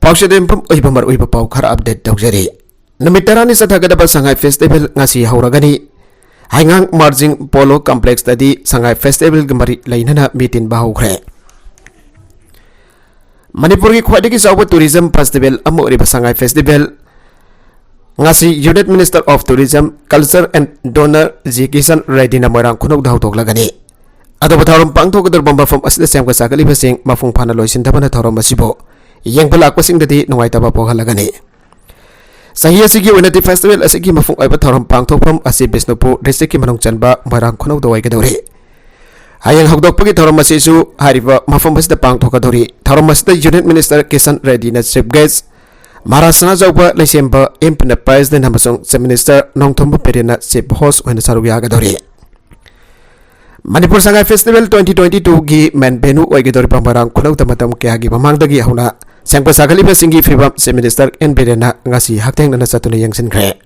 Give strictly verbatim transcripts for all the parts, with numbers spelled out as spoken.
Oxidant pump ꯑꯣꯏꯕ ꯃꯔꯨꯑꯣꯏꯕ ꯄꯥꯎ ꯈꯔ ꯑꯞꯗꯦꯠ ꯇꯧꯖꯔꯤ꯫ ꯅꯨꯃꯤꯠ ꯇꯔꯥꯅꯤ ꯆꯠꯊꯒꯗꯕ ꯁꯉꯥꯏ ꯐꯦꯁꯇꯤꯚꯦꯜ ꯉꯁꯤ ꯍꯧꯔꯒꯅꯤ꯫ ꯍꯩꯉꯥꯡ ꯃꯥꯔꯖꯤꯡ ꯄꯣꯂꯣ ꯀꯝꯄ꯭ꯂꯦꯛꯁꯇꯗꯤ ꯁꯉꯥꯏ ꯐꯦꯁꯇꯤꯚꯦꯜꯒ ꯃꯔꯤ ꯂꯩꯅꯅ ꯃꯤ ꯇꯤꯟꯕ ꯍꯧꯈ꯭ꯔꯦ꯫ ꯃꯅꯤꯄꯨꯔꯒꯤ ꯈ꯭ꯋꯥꯏꯗꯒꯤ ꯆꯥꯎꯕ ꯇꯨꯔꯤꯖꯝ ꯐꯦꯁꯇꯤꯚꯦꯜ ꯑꯃ ꯑꯣꯏꯔꯤꯕ ꯁꯉꯥꯏ ꯐꯦꯁꯇꯤꯚꯦꯜ ꯉꯁꯤ Union Minister of Tourism, Culture and Donor G Kishan ꯔꯦꯗꯤꯅ ꯃꯣꯏꯔꯥꯡ ꯈꯨꯅꯧꯗ ꯍꯧꯗꯣꯛꯂꯒꯅꯤ꯫ ꯑꯗꯨꯕꯨ ꯊꯧꯔꯝ ꯄꯥꯡꯊꯣꯛꯀꯗꯧꯔꯤꯕ ꯃꯐꯝ ꯑꯁꯤꯗ ꯁꯦꯝꯒꯠ ꯁꯥꯒꯠꯂꯤꯕꯁꯤꯡ ꯃꯄꯨꯡ ꯐꯥꯅ ꯂꯣꯏꯁꯤꯟꯗꯕꯅ ꯊꯧꯔꯝ ꯑꯁꯤꯕꯨ ꯌꯦꯡꯕ ꯂꯥꯛꯄꯁꯤꯡꯗꯗꯤ ꯅꯨꯡꯉꯥꯏꯇꯕ ꯄꯣꯛꯍꯜꯂꯒꯅꯤ꯫ ꯆꯍꯤ ꯑꯁꯤꯒꯤ ꯑꯣꯏꯅꯗꯤ ꯐꯦꯁꯇꯤꯚꯦꯜ ꯑꯁꯤꯒꯤ ꯃꯄꯨꯡ ꯑꯣꯏꯕ ꯊꯧꯔꯝ ꯄꯥꯡꯊꯣꯛꯐꯝ ꯑꯁꯤ ꯕꯤꯁꯅꯨꯄꯨꯔ ꯗꯤꯁꯇ꯭ꯔꯤꯛꯀꯤ ꯃꯅꯨꯡ ꯆꯟꯕ ꯃꯣꯏꯔꯥꯡ ꯈꯨꯅꯧꯗ ꯑꯣꯏꯒꯗꯧꯔꯤ꯫ ꯍꯌꯦꯡ ꯍꯧꯗꯣꯛꯄꯒꯤ ꯊꯧꯔꯝ ꯑꯁꯤꯁꯨ ꯍꯥꯏꯔꯤꯕ ꯃꯐꯝ ꯑꯁꯤꯗ ꯄꯥꯡꯊꯣꯛꯀꯗꯧꯔꯤ꯫ ꯊꯧꯔꯝ ꯑꯁꯤꯗ Union Minister ꯀꯤꯁꯟ ꯔꯦꯗꯤꯅ chief guest, Maharaj Sanajaoba Leishemba M ꯄꯤꯅ president ꯑꯃꯁꯨꯡ chief minister ꯅꯣꯡꯊꯣꯝꯕꯝ ꯕꯤꯔꯦꯟꯅ chief host ꯑꯣꯏꯅ ꯁꯔꯨꯛ ꯌꯥꯒꯗꯧꯔꯤ꯫ Manipur Sangai festival twenty twenty twoꯒꯤ main venue ꯑꯣꯏꯒꯗꯧꯔꯤꯕ ꯃꯣꯏꯔꯥꯡ ꯈꯨꯅꯧꯗ ꯃꯇꯝ ꯀꯌꯥꯒꯤ ꯃꯃꯥꯡꯗꯒꯤ ꯍꯧꯅ ꯁꯦꯝꯒꯠ ꯁꯥꯒꯠꯂꯤꯕꯁꯤꯡꯒꯤ ꯐꯤꯕꯝ chief minister ꯑꯦꯟ ꯕꯤꯔꯦꯟꯅ ꯉꯁꯤ ꯍꯛꯊꯦꯡꯅꯅ ꯆꯠꯇꯨꯅ ꯌꯦꯡꯁꯤꯟꯈ꯭ꯔꯦ꯫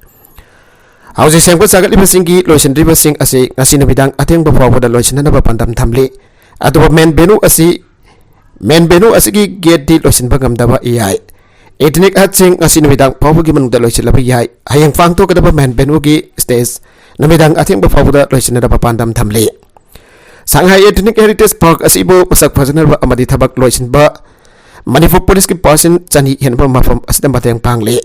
ꯍꯧꯖꯤꯛ ꯁꯦꯝꯒꯠ ꯁꯥꯒꯠꯂꯤꯕꯁꯤꯡꯒꯤ ꯂꯣꯏꯁꯤꯟꯗ꯭ꯔꯤꯕꯁꯤꯡ ꯑꯁꯤ ꯉꯁꯤ ꯅꯨꯃꯤꯗꯥꯡ ꯑꯊꯦꯡꯕ ꯐꯥꯎꯕꯗ ꯂꯣꯏꯁꯤꯟꯅꯅꯕ ꯄꯥꯟꯗꯝ ꯊꯝꯂꯤ꯫ ꯑꯗꯨꯕꯨ main venue ꯑꯁꯤ main venue ꯑꯁꯤꯒꯤ gateꯗꯤ ꯂꯣꯏꯁꯤꯟꯕ ꯉꯝꯗꯕ ꯌꯥꯏ꯫ Ethnic hutꯁꯤꯡ ꯉꯁꯤ ꯅꯨꯃꯤꯗꯥꯡ ꯐꯥꯎꯕꯒꯤ ꯃꯅꯨꯡꯗ ꯂꯣꯏꯁꯤꯜꯂꯕ ꯌꯥꯏ꯫ ꯍꯌꯦꯡ ꯄꯥꯡꯊꯣꯛꯀꯗꯕ main venueꯒꯤ stage ꯅꯨꯃꯤꯗꯥꯡ ꯑꯊꯦꯡꯕ ꯐꯥꯎꯕꯗ ꯂꯣꯏꯁꯤꯟꯅꯅꯕ ꯄꯥꯟꯗꯝ ꯊꯝꯂꯤ꯫ Shanghai Ethnic Heritage Park ꯑꯁꯤꯕꯨ ꯃꯁꯛ ꯐꯖꯅꯕ ꯑꯃꯗꯤ ꯊꯕꯛ ꯂꯣꯏꯁꯤꯟꯕ ꯃꯅꯤꯄꯨꯔ ꯄꯨꯂꯤꯁꯀꯤ percent ꯆꯅꯤ ꯍꯦꯟꯕ ꯃꯐꯝ ꯑꯁꯤꯗ ꯃꯇꯦꯡ ꯄꯥꯡꯂꯤ꯫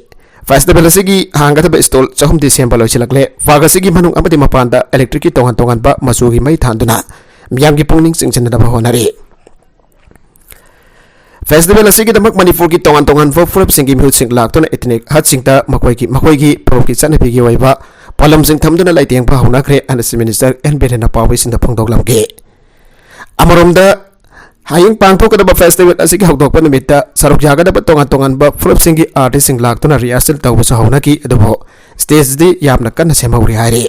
Festival ꯑꯁꯤꯒꯤ ꯍꯥꯡꯒꯗꯕ stall ꯆꯍꯨꯝꯗꯤ ꯁꯦꯝꯕ ꯂꯣꯏꯁꯤꯜꯂꯛꯂꯦ꯫ Park ꯑꯁꯤꯒꯤ ꯃꯅꯨꯡ ꯑꯃꯗꯤ ꯃꯄꯥꯟꯗ electricꯀꯤ ꯇꯣꯉꯥꯟ ꯇꯣꯉꯥꯟꯕ ꯃꯆꯨꯒꯤ ꯃꯩ ꯊꯥꯟꯗꯨꯅ ꯃꯤꯌꯥꯝꯒꯤ ꯄꯨꯛꯅꯤꯡ ꯆꯤꯡꯁꯤꯟꯅꯅꯕ ꯍꯣꯠꯅꯔꯤ꯫ Festival ꯑꯁꯤꯒꯤꯗꯃꯛ ꯃꯅꯤꯄꯨꯔꯒꯤ ꯇꯣꯉꯥꯟ ꯇꯣꯉꯥꯟꯕ ꯐꯨꯔꯨꯞꯁꯤꯡꯒꯤ ꯃꯤꯍꯨꯠꯁꯤꯡ ꯂꯥꯛꯇꯨꯅ ethnic hutꯁꯤꯡꯗ ꯃꯈꯣꯏꯒꯤ, ꯃꯈꯣꯏꯒꯤ ꯐꯨꯔꯨꯞꯀꯤ ꯆꯠꯅꯕꯤꯒꯤ ꯑꯣꯏꯕ ꯄꯣꯠꯂꯝꯁꯤꯡ ꯊꯝꯗꯨꯅ ꯂꯩꯇꯦꯡꯕ ꯍꯧꯅꯈ꯭ꯔꯦ ꯍꯥꯏꯅ chief minister ꯑꯦꯟ ꯕꯤꯔꯦꯟꯅ ꯄꯥꯎꯃꯤꯁꯤꯡꯗ ꯐꯣꯡꯗꯣꯛꯂꯝꯈꯤ꯫ ꯑꯃꯔꯣꯝꯗ, ꯍꯌꯦꯡ ꯄꯥꯡꯊꯣꯛꯀꯗꯕ festival ꯑꯁꯤꯒꯤ ꯍꯧꯗꯣꯛꯄ ꯅꯨꯃꯤꯠꯇ ꯁꯔꯨꯛ ꯌꯥꯒꯗꯕ ꯇꯣꯉꯥꯟ ꯇꯣꯉꯥꯟꯕ ꯐꯨꯔꯨꯞꯁꯤꯡꯒꯤ artistꯁꯤꯡ ꯂꯥꯛꯇꯨꯅ rehearsal ꯇꯧꯕꯁꯨ ꯍꯧꯅꯈꯤ, ꯑꯗꯨꯕꯨ stageꯗꯤ ꯌꯥꯝꯅ ꯀꯟꯅ ꯁꯦꯝꯍꯧꯔꯤ ꯍꯥꯏꯔꯤ꯫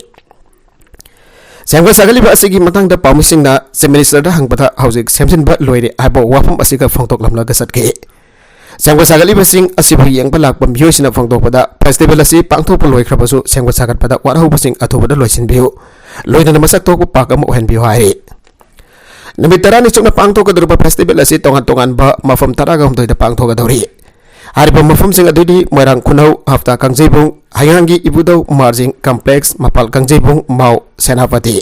ꯁꯦꯝꯒꯠ ꯁꯥꯒꯠꯂꯤꯕ ꯑꯁꯤꯒꯤ ꯃꯇꯥꯡꯗ ꯄꯥꯎꯃꯤꯁꯤꯡꯅ chief ministerꯗ ꯍꯪꯕꯗ ꯍꯧꯖꯤꯛ ꯁꯦꯝꯖꯤꯟꯕ ꯂꯣꯏꯔꯦ ꯍꯥꯏꯕ ꯋꯥꯐꯝ ꯑꯁꯤꯒ ꯐꯣꯡꯗꯣꯛꯂꯝꯂꯒ ꯆꯠꯈꯤ꯫ ꯁꯦꯝꯒꯠ ꯁꯥꯒꯠꯂꯤꯕꯁꯤꯡ ꯑꯁꯤꯕꯨ ꯌꯦꯡꯕ ꯂꯥꯛꯄ ꯃꯤꯑꯣꯏꯁꯤꯡꯅ ꯐꯣꯡꯗꯣꯛꯄꯗ festival ꯑꯁꯤ ꯄꯥꯡꯊꯣꯛꯄ ꯂꯣꯏꯈ꯭ꯔꯕꯁꯨ ꯁꯦꯝꯒꯠ ꯁꯥꯒꯠꯄꯗ ꯋꯥꯠꯍꯧꯕꯁꯤꯡ ꯑꯊꯨꯕꯗ ꯂꯣꯏꯁꯤꯟꯕꯤꯌꯨ, ꯂꯣꯏꯅꯅ ꯃꯁꯛ ꯊꯣꯛꯄ park ꯑꯃ ꯑꯣꯏꯍꯟꯕꯤꯌꯨ ꯍꯥꯏꯔꯤ꯫ ꯅꯨꯃꯤꯠ ꯇꯔꯥꯅꯤ ꯆꯨꯞꯅ ꯄꯥꯡꯊꯣꯛꯀꯗꯧꯔꯤꯕ festival ꯑꯁꯤ ꯇꯣꯉꯥꯟ ꯇꯣꯉꯥꯟꯕ ꯃꯐꯝ ꯇꯔꯥꯒ ꯍꯨꯝꯗꯣꯏꯗ ꯄꯥꯡꯊꯣꯛꯀꯗꯧꯔꯤ꯫ ꯍꯥꯏꯔꯤꯕ ꯃꯐꯝꯁꯤꯡ ꯑꯗꯨꯗꯤ ꯃꯣꯏꯔꯥꯡ ꯈꯨꯅꯧ, ꯍꯞꯇꯥ ꯀꯥꯡꯖꯩꯕꯨꯡ, ꯍꯩꯉꯥꯡꯒꯤ ꯏꯕꯨꯙꯧ Marjing complex, Mapal Kangjeibung, Mao Senapati.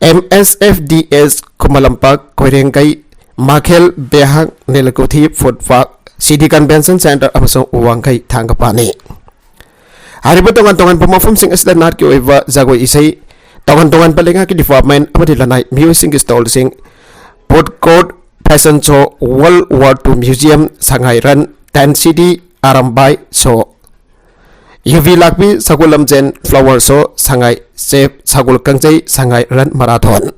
M S F D S Khuman Lampak, Koirengei, Makhel, Behiang, Nilakuthi, food park, city convention centre ꯑꯃꯁꯨꯡ ꯋꯥꯡꯈꯩ ꯊꯥꯡꯒꯄꯥꯟꯅꯤ꯫ ꯍꯥꯏꯔꯤꯕ ꯇꯣꯉꯥꯟ ꯇꯣꯉꯥꯟꯕ ꯃꯐꯝꯁꯤꯡ ꯑꯁꯤꯗ ꯅꯥꯠꯀꯤ ꯑꯣꯏꯕ ꯖꯒꯣꯏ ꯏꯁꯩ, ꯇꯣꯉꯥꯟ ꯇꯣꯉꯥꯟꯕ ꯂꯩꯉꯥꯛꯀꯤ ꯗꯤꯄꯥꯔꯠꯃꯦꯟ ꯑꯃꯗꯤ ꯂꯅꯥꯏ ꯃꯤꯑꯣꯏꯁꯤꯡꯒꯤ ꯁ꯭ꯇꯣꯜꯁꯤꯡ, food court, fashion show, world war two museum, Sangai run, tent city, Arambai show, Yubi lakpi, ꯁꯒꯣꯜ ꯂꯝꯖꯦꯟ, ꯐ꯭ꯂꯥꯋꯔ ꯁꯣ, ꯁꯉꯥꯏ chef, Sagol Kangjei, Sangai run marathon,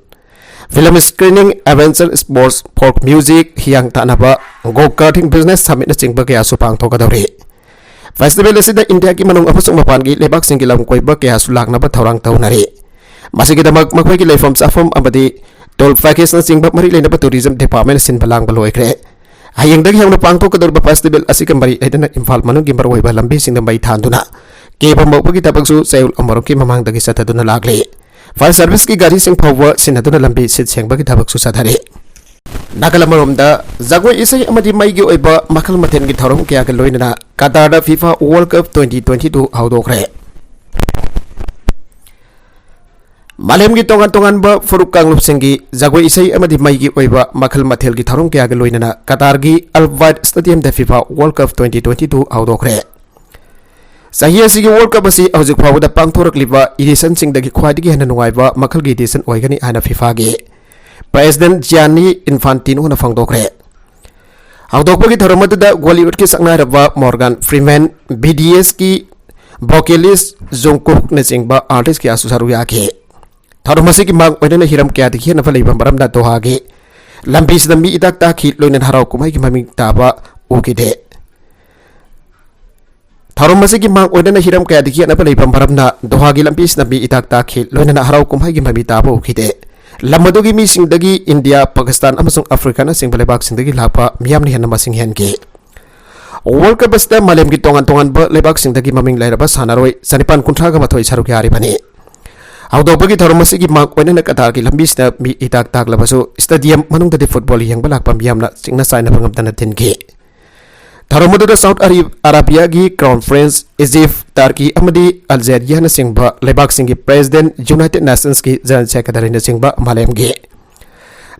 film screening, adventure sports, folk music, Hiyang Tannaba, GO ꯀꯥꯔꯇꯤꯡ business ꯁꯃꯤꯠꯅꯆꯤꯡꯕ ꯀꯌꯥꯁꯨ ꯄꯥꯡꯊꯣꯛꯀꯗꯧꯔꯤ꯫ ꯐꯦꯁꯇꯤꯚꯦꯜ ꯑꯁꯤꯗ ꯏꯟꯗꯤꯌꯥꯒꯤ ꯃꯅꯨꯡ ꯑꯃꯁꯨꯡ ꯃꯄꯥꯟꯒꯤ ꯂꯩꯕꯥꯛꯁꯤꯡꯒꯤ ꯂꯝ ꯀꯣꯏꯕ ꯀꯌꯥꯁꯨ ꯂꯥꯛꯅꯕ ꯊꯧꯔꯥꯡ ꯇꯧꯅꯔꯤ꯫ ꯃꯁꯤꯒꯤꯗꯃꯛ ꯃꯈꯣꯏꯒꯤ ꯂꯩꯐꯝ ꯆꯥꯐꯝ ꯑꯃꯗꯤ ꯇꯨꯔ ꯄꯦꯀꯦꯖꯅꯆꯤꯡꯕ ꯃꯔꯤ ꯂꯩꯅꯕ ꯇꯨꯔꯤꯖꯝ ꯗꯤꯄꯥꯔꯠꯃꯦꯟꯅ ꯁꯤꯟꯕ ꯂꯥꯡꯕ ꯂꯣꯏꯈ꯭ꯔꯦ꯫ ꯍꯌꯦꯡꯗꯒꯤ ꯍꯧꯅ ꯄꯥꯡꯊꯣꯛꯀꯗꯧꯔꯤꯕ ꯐꯦꯁꯇꯤꯚꯦꯜ ꯑꯁꯤꯒ ꯃꯔꯤ ꯂꯩꯅꯅ ꯏꯝꯐꯥꯜ ꯃꯅꯨꯡꯒꯤ ꯃꯔꯨꯑꯣꯏꯕ ꯂꯝꯕꯤꯁꯤꯡꯗ ꯃꯩ ꯊꯥꯟꯗꯨꯅ ꯀꯦꯕ ꯃꯧꯕꯒꯤ ꯊꯕꯛꯁꯨ ꯆꯌꯣꯜ ꯑꯃꯔꯣꯝꯒꯤ ꯃꯃꯥꯡꯗꯒꯤ ꯆꯠꯊꯗꯨꯅ ꯂꯥꯛꯂꯤ꯫ ꯐꯥꯌꯔ ꯁꯔꯚꯤꯁꯀꯤ ꯒꯥꯔꯤꯁꯤꯡ ꯐꯥꯎꯕ ꯁꯤꯟꯅꯗꯨꯅ ꯂꯝꯕꯤ ꯁꯤꯠ ꯁꯦꯡꯕꯒꯤ ꯊꯕꯛꯁꯨ ꯆꯠꯊꯔꯤ꯫ ꯅꯥꯀꯜ ꯑꯃꯔꯣꯝꯗ, ꯖꯒꯣꯏ ꯏꯁꯩ ꯑꯃꯗꯤ ꯃꯩꯒꯤ ꯑꯣꯏꯕ ꯃꯈꯜ ꯃꯊꯦꯜꯒꯤ ꯊꯧꯔꯝ ꯀꯌꯥꯒ ꯂꯣꯏꯅꯅ ꯀꯇꯥꯔꯗ FIFA world cup twenty twenty two ꯍꯧꯗꯣꯛꯈ꯭ꯔꯦ꯫ ꯃꯥꯂꯦꯝꯒꯤ ꯇꯣꯉꯥꯟ ꯇꯣꯉꯥꯟꯕ ꯐꯨꯔꯨꯞ ꯀꯥꯡꯂꯨꯞꯁꯤꯡꯒꯤ ꯖꯒꯣꯏ ꯏꯁꯩ ꯑꯃꯗꯤ ꯃꯩꯒꯤ ꯑꯣꯏꯕ ꯃꯈꯜ ꯃꯊꯦꯜꯒꯤ ꯊꯧꯔꯝ ꯀꯌꯥꯒ ꯂꯣꯏꯅꯅ ꯀꯇꯥꯔꯒꯤ ꯑꯜ ꯋꯥꯏꯗ ꯁ꯭ꯇꯦꯗꯤꯌꯝꯗ FIFA world cup twenty twenty two ꯍꯧꯗꯣꯛꯈ꯭ꯔꯦ꯫ ꯆꯍꯤ ꯑꯁꯤꯒꯤ ꯋꯥꯔꯜ ꯀꯞ ꯑꯁꯤ ꯍꯧꯖꯤꯛ ꯐꯥꯎꯕꯗ ꯄꯥꯡꯊꯣꯔꯛꯂꯤꯕ ꯏꯗꯤꯁꯟꯁꯤꯡꯗꯒꯤ ꯈ꯭ꯋꯥꯏꯗꯒꯤ ꯍꯦꯟꯅ ꯅꯨꯡꯉꯥꯏꯕ ꯃꯈꯜꯒꯤ ꯏꯗꯤꯁꯟ ꯑꯣꯏꯒꯅꯤ ꯍꯥꯏꯅ ꯐꯤꯐꯥꯒꯤ ꯄ꯭ꯔꯦꯁꯤꯗꯦꯟꯠ ꯖꯤꯌꯥꯅꯤ ꯏꯟꯐꯥꯟꯇꯤꯅꯣꯅ ꯐꯣꯡꯗꯣꯛꯈ꯭ꯔꯦ꯫ ꯍꯧꯗꯣꯛꯄꯒꯤ ꯊꯧꯔꯝ ꯑꯗꯨꯗ ꯒꯣꯂꯤꯋꯨꯗꯀꯤ ꯁꯛꯅꯥꯏꯔꯕ ꯃꯣꯔꯒꯥꯟ ꯐ꯭ꯔꯤꯃꯦꯟ, ꯕꯤ ꯇꯤ ꯑꯦꯁꯀꯤ ꯚꯣꯀꯦꯂꯤꯁ ꯖꯣꯡꯀꯨꯛꯅꯆꯤꯡꯕ ꯑꯥꯔꯇꯤꯁ ꯀꯌꯥꯁꯨ ꯁꯔꯨꯛ ꯌꯥꯈꯤ꯫ ꯊꯧꯔꯝ ꯑꯁꯤꯒꯤ ꯃꯥꯡ ꯑꯣꯏꯅꯅ ꯍꯤꯔꯝ ꯀꯌꯥꯗꯒꯤ ꯍꯦꯟꯅ ꯂꯩꯕ ꯃꯔꯝꯅ ꯗꯣꯍꯥꯒꯤ ꯂꯝꯕꯤꯁꯤꯗ ꯃꯤ ꯏꯇꯥꯛ ꯇꯥꯛꯈꯤ, ꯂꯣꯏꯅꯅ ꯍꯔꯥꯎ ꯀꯨꯝꯍꯩꯒꯤ ꯃꯃꯤꯡ ꯇꯥꯕ ꯎꯈꯤꯗꯦ꯫ ꯊꯧꯔꯝ ꯑꯁꯤꯒꯤ ꯃꯥꯡ ꯑꯣꯏꯅꯅ ꯍꯤꯔꯝ ꯀꯌꯥꯗꯒꯤ ꯌꯦꯠꯅꯕ ꯂꯩꯕ ꯃꯔꯝꯅ ꯗꯣꯍꯥꯒꯤ ꯂꯝꯕꯤꯁꯤꯗ ꯃꯤ ꯏꯇꯥꯛ ꯇꯥꯛꯈꯤ, ꯂꯣꯏꯅꯅ ꯍꯔꯥꯎ ꯀꯨꯝꯍꯩꯒꯤ ꯃꯃꯤ ꯇꯥꯕ ꯎꯈꯤꯗꯦ꯫ ꯂꯝ ꯑꯗꯨꯒꯤ ꯃꯤꯁꯤꯡꯗꯒꯤ ꯏꯟꯗꯤꯌꯥ, ꯄꯥꯀꯤꯁꯇꯥꯟ ꯑꯃꯁꯨꯡ ꯑꯐ꯭ꯔꯤꯀꯥꯅꯆꯤꯡꯕ ꯂꯩꯕꯥꯛꯁꯤꯡꯗꯒꯤ ꯂꯥꯛꯄ ꯃꯤꯌꯥꯝꯅ ꯍꯦꯟꯅ ꯃꯁꯤꯡ ꯍꯦꯟꯈꯤ꯫ ꯋꯥꯔꯜ ꯀꯞ ꯑꯁꯤꯗ ꯃꯥꯂꯦꯝꯒꯤ ꯇꯣꯉꯥꯟ ꯇꯣꯉꯥꯟꯕ ꯂꯩꯕꯥꯛꯁꯤꯡꯗꯒꯤ ꯃꯃꯤꯡ ꯂꯩꯔꯕ ꯁꯥꯟꯅꯔꯣꯏ ꯆꯅꯤꯄꯥꯟ ꯀꯨꯟꯊ꯭ꯔꯥꯒ ꯃꯥꯊꯣꯏ ꯁꯔꯨꯛ ꯌꯥꯔꯤꯕꯅꯤ꯫ ꯍꯧꯗꯣꯛꯄꯒꯤ ꯊꯧꯔꯝ ꯑꯁꯤꯒꯤ ꯃꯥꯡ ꯑꯣꯏꯅꯅ ꯀꯇꯥꯔꯒꯤ ꯂꯝꯕꯤꯁꯤꯗ ꯃꯤ ꯏꯇꯥꯛ ꯇꯥꯛꯂꯕꯁꯨ, ꯁ꯭ꯇꯦꯗꯤꯌꯝ ꯃꯅꯨꯡꯗꯗꯤ ꯐꯨꯠꯕꯣꯜ ꯌꯦꯡꯕ ꯂꯥꯛꯄ ꯃꯤꯌꯥꯝꯅ ꯆꯤꯡꯅ ꯆꯥꯏꯅꯕ ꯉꯝꯗꯅ ꯊꯤꯟꯈꯤ꯫ ꯊꯧꯔꯝ ꯑꯗꯨꯗ ꯁꯥꯎꯠ ꯑꯔꯤ-, ꯑꯔꯥꯕꯤꯌꯥꯒꯤ Crown Prince, ꯏꯖꯤꯞ, ꯇꯔꯀꯤ ꯑꯃꯗꯤ ꯑꯜꯖꯦꯔꯤꯌꯥꯅꯆꯤꯡꯕ ꯂꯩꯕꯥꯛꯁꯤꯡꯒꯤ President, United Nations ꯀꯤ General Secretary ꯅꯆꯤꯡꯕ ꯃꯥꯂꯦꯝꯒꯤ